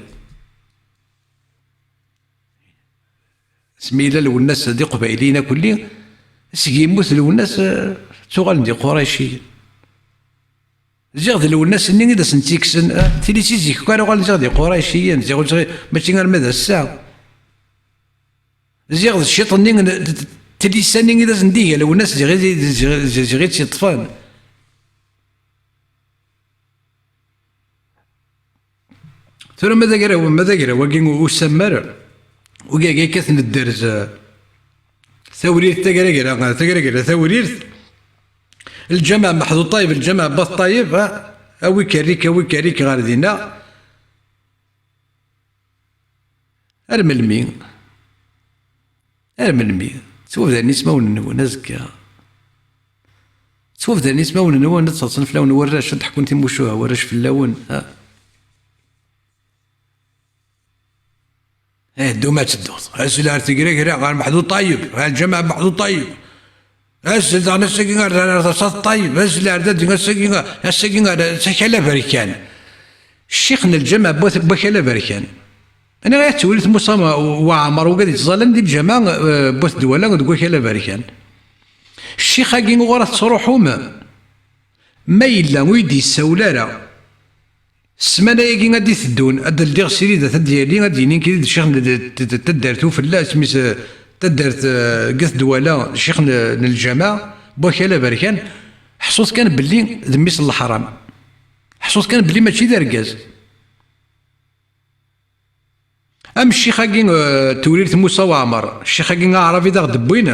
Asmi yella Lwennas d Iqbayliyen akk-nni, seg yemmut Lwennas, eh, ttuɣalen d Iqurayciyen. Ziɣ d Lwennas-nni i d asen-tt-ikksen, eh, tili si zik akk ara uɣalen ziɣ d Iqurayciyen, ziɣ ur ttɣi-, mačči arma d ass-a. Ziɣ d cciṭ-nni n, d, d, tlisa-nni i d asen-d-iga Lwennas, ziɣ i, ziɣ, ziɣ, ziɣ i tt-yeṭṭfen. Tura ma d agraw, ma d agraw-agi usammer, ugagi akka tnedderz, eh, tawrirt tagragra, tagragra tawrirt, lǧameɛ Meḥdu Ṭayeb, lǧameɛ Bat Ṭayeb, ah, awi-k rrik, awi-k rrik ɣer dinna. Ar melmi? Ar melmi? Ttwabdaren ismawen-nwen azekka. Ttwabdaren ismawen-nwen, ad ttaḍsan fell-awen warrac, ad ḥekkun timucuha warrac fell-awen, ha? Eh, ddum ad tedduḍ. Azzel ar Tigregre, ɣer Meḥdu Ṭayeb, ɣer lǧameɛ Meḥdu Ṭayeb. Azzel daɣen ass-agi ar, ar, ar Taṣaḍ Ṭayeb, azzel ar dadi ass-agi, ass-agi ar, s Akal Aberkan. Ccix n lǧameɛ n Wat-, n Wakal Aberkan. Aniɣ ay tettwaliḍ Musa Ma-, Waɛmer ugad yettẓallan di lǧameɛ, eh, n Wat Dwala deg Wakal Aberkan? Ccix-agi uɣur ad tettruḥum? Ma yella ur yi-d-yessawel ara, ssmana-agi ad d-iteddun, ad d-ldiɣ srid ad d-yali, ad d-yini nekk d ccix n d-, d-, d-, taddart Ufella, isem-is, eh, taddart, eh, deg At Dwala, ccix n, n lǧameɛ, n Wakal Aberkan, ḥṣut kan belli d mmi-s n leḥram. Ḥṣut kan belli mačči d argaz. Am ccix-agi, eh, tewrirt Musa Waɛmer, ccix-agi aɛrabi d aɣ-d-wwin,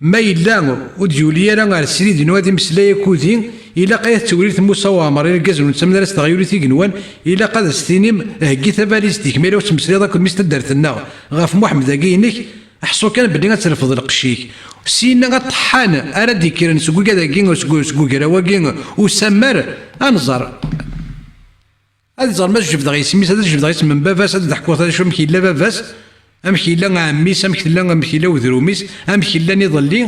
ma yella ur d-yuli ara ar srid-inu ad imeslay akkudi, ilaq ay tewrirt Musa Waɛmer, irgazen ur nettamen ara s teɣyulit igenwan, ilaq ad as-tinim, heggi tabalizt-ik, ma yella ur tettmeslayeḍ akked mmi-s taddart-nneɣ ɣef Muḥemmed-agi-inek, ḥṣu kan belli ad trefdeḍ lqecc-ik. Syin-a aṭeḥḥan ara d-ikkren seg ugad-agi, seg, seg ugraw-agi usammer, ad nẓer. Ad iẓer ma ad jebdeɣ isem-is, ad jebdeɣ isem n baba-s, ad d-ḥkuɣ acu, amek yella baba-s, amek yella ɛemmi-s, amek tella, amek yella wedrum-is, amek llan iḍelli,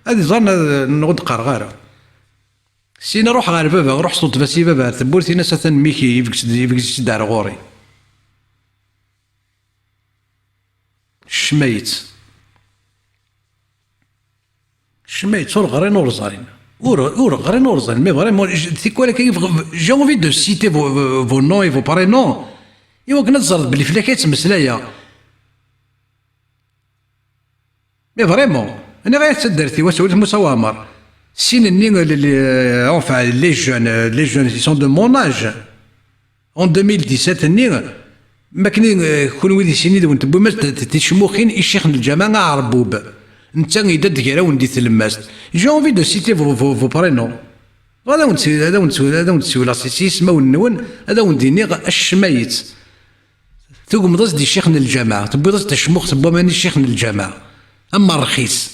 ad iẓer, ad, neɣ ur d-qqareɣ ara. Syin ruḥ ɣer baba, ruḥ s tuṭṭef-as i baba ar tewwurt, in-as atan mmi-k ibges-d, ibges-d ar ɣur-i. Ccmayet. Ccmayet, ur ɣrin ur ẓrin. Ur, ur ɣrin ur ẓrin. Mais vraiment, je, tikwal akka, j'ai envie de citer vos, vos, vos noms et vos prénoms. I wakken ad teẓreḍ belli fell-ak ay ttmeslayeɣ. Mais vraiment, aniɣer taddart-iw, asawal Musa Waɛmer. Sin-nni, les, les, enfin, les jeunes, les jeunes, ils sont de mon âge. En deux mille dix-sept-nni, makken, eh, kunwi di sin yid-wen tewwim-as-d t-, ticmuxin i ccix n lǧameɛ Aɛerbub. Netta yedda-d gar-awen di tlemmast. J'ai envie de citer vos, vos, vos prénoms. Ad awen-d-, ad awen-d-, ad awen-d-siwleɣ s, s yismawen-nwen, ad awen-d-iniɣ Ccmayet. Tugmeḍ-as-d i ccix n lǧameɛ, tewwiḍ-as-d tacmuxt n waman i ccix n lǧameɛ. Am rxis.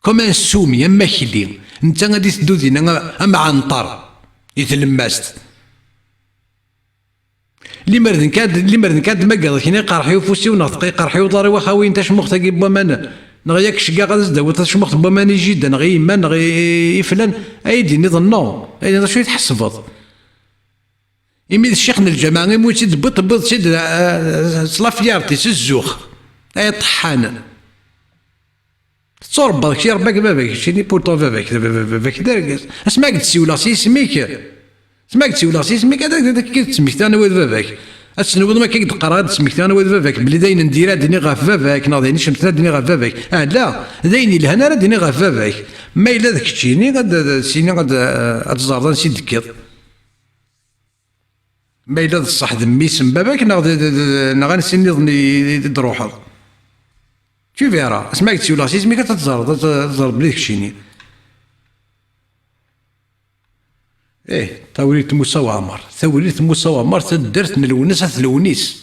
Comme un soumis, am akli. Netta ad iteddu dinna am, am ɛenṭer. Di tlemmast. Limer d nekk ad, limer d nekk ad d-mmagreɣ kini iqerḥ-iyi ufus-iw neɣ tqi-, iqerḥ-iyi uḍar-iw a xawi n tacmuxt-agi n waman, neɣ yak ceggaɣ ad as-d-tawiḍ tacmuxt n waman i jida neɣ i yemma neɣ i, i, i flan, ad yi-d-tiniḍ non. Ad yi-d-tiniḍ acu i tḥesbeḍ? Imi d ccix n lǧameɛ, imi ur tt-id-tewwiḍ, tewwiḍ-tt-id, ah, s la fierté, s zzux. Ay ṭeḥḥan. Tetturebbaḍ kečč, irebba-k baba-k, keččini pourtant baba-k, baba-k d argaz. Asmi ad k-d-siwleɣ s yisem-ik, asmi ad k-d-siwleɣ s yisem-ik, ad, ad, ad k-id-ttmektiɣ anwa d baba-k. Ad tenwiḍ ma akka i k-d-qqareɣ ad d-ttmektiɣ anwa d baba-k, belli d ayen n diri ad d-iniɣ ɣef baba-k, neɣ d ayen icemten ad d-iniɣ ɣef baba-k. Ala, d ayen yelhan ara d-iniɣ ɣef baba-k. Ma yella d keččini, ad, ad, ad s-iniɣ ad, ad teẓreḍ ansi d-tekkiḍ. Ma yella d ṣṣeḥ d mmi-s n baba-k, neɣ d, d, d, neɣ ansi nniḍen i, i, i d-truḥeḍ. Tu verras, asmi ad k-d-siwleɣ s yisem-ik, ad teẓreḍ, ad teẓreḍ belli d keččini. Ih, tawrirt Musa Waɛmer, tawrirt Musa Waɛmer, taddart n Lwennas At Lewnis.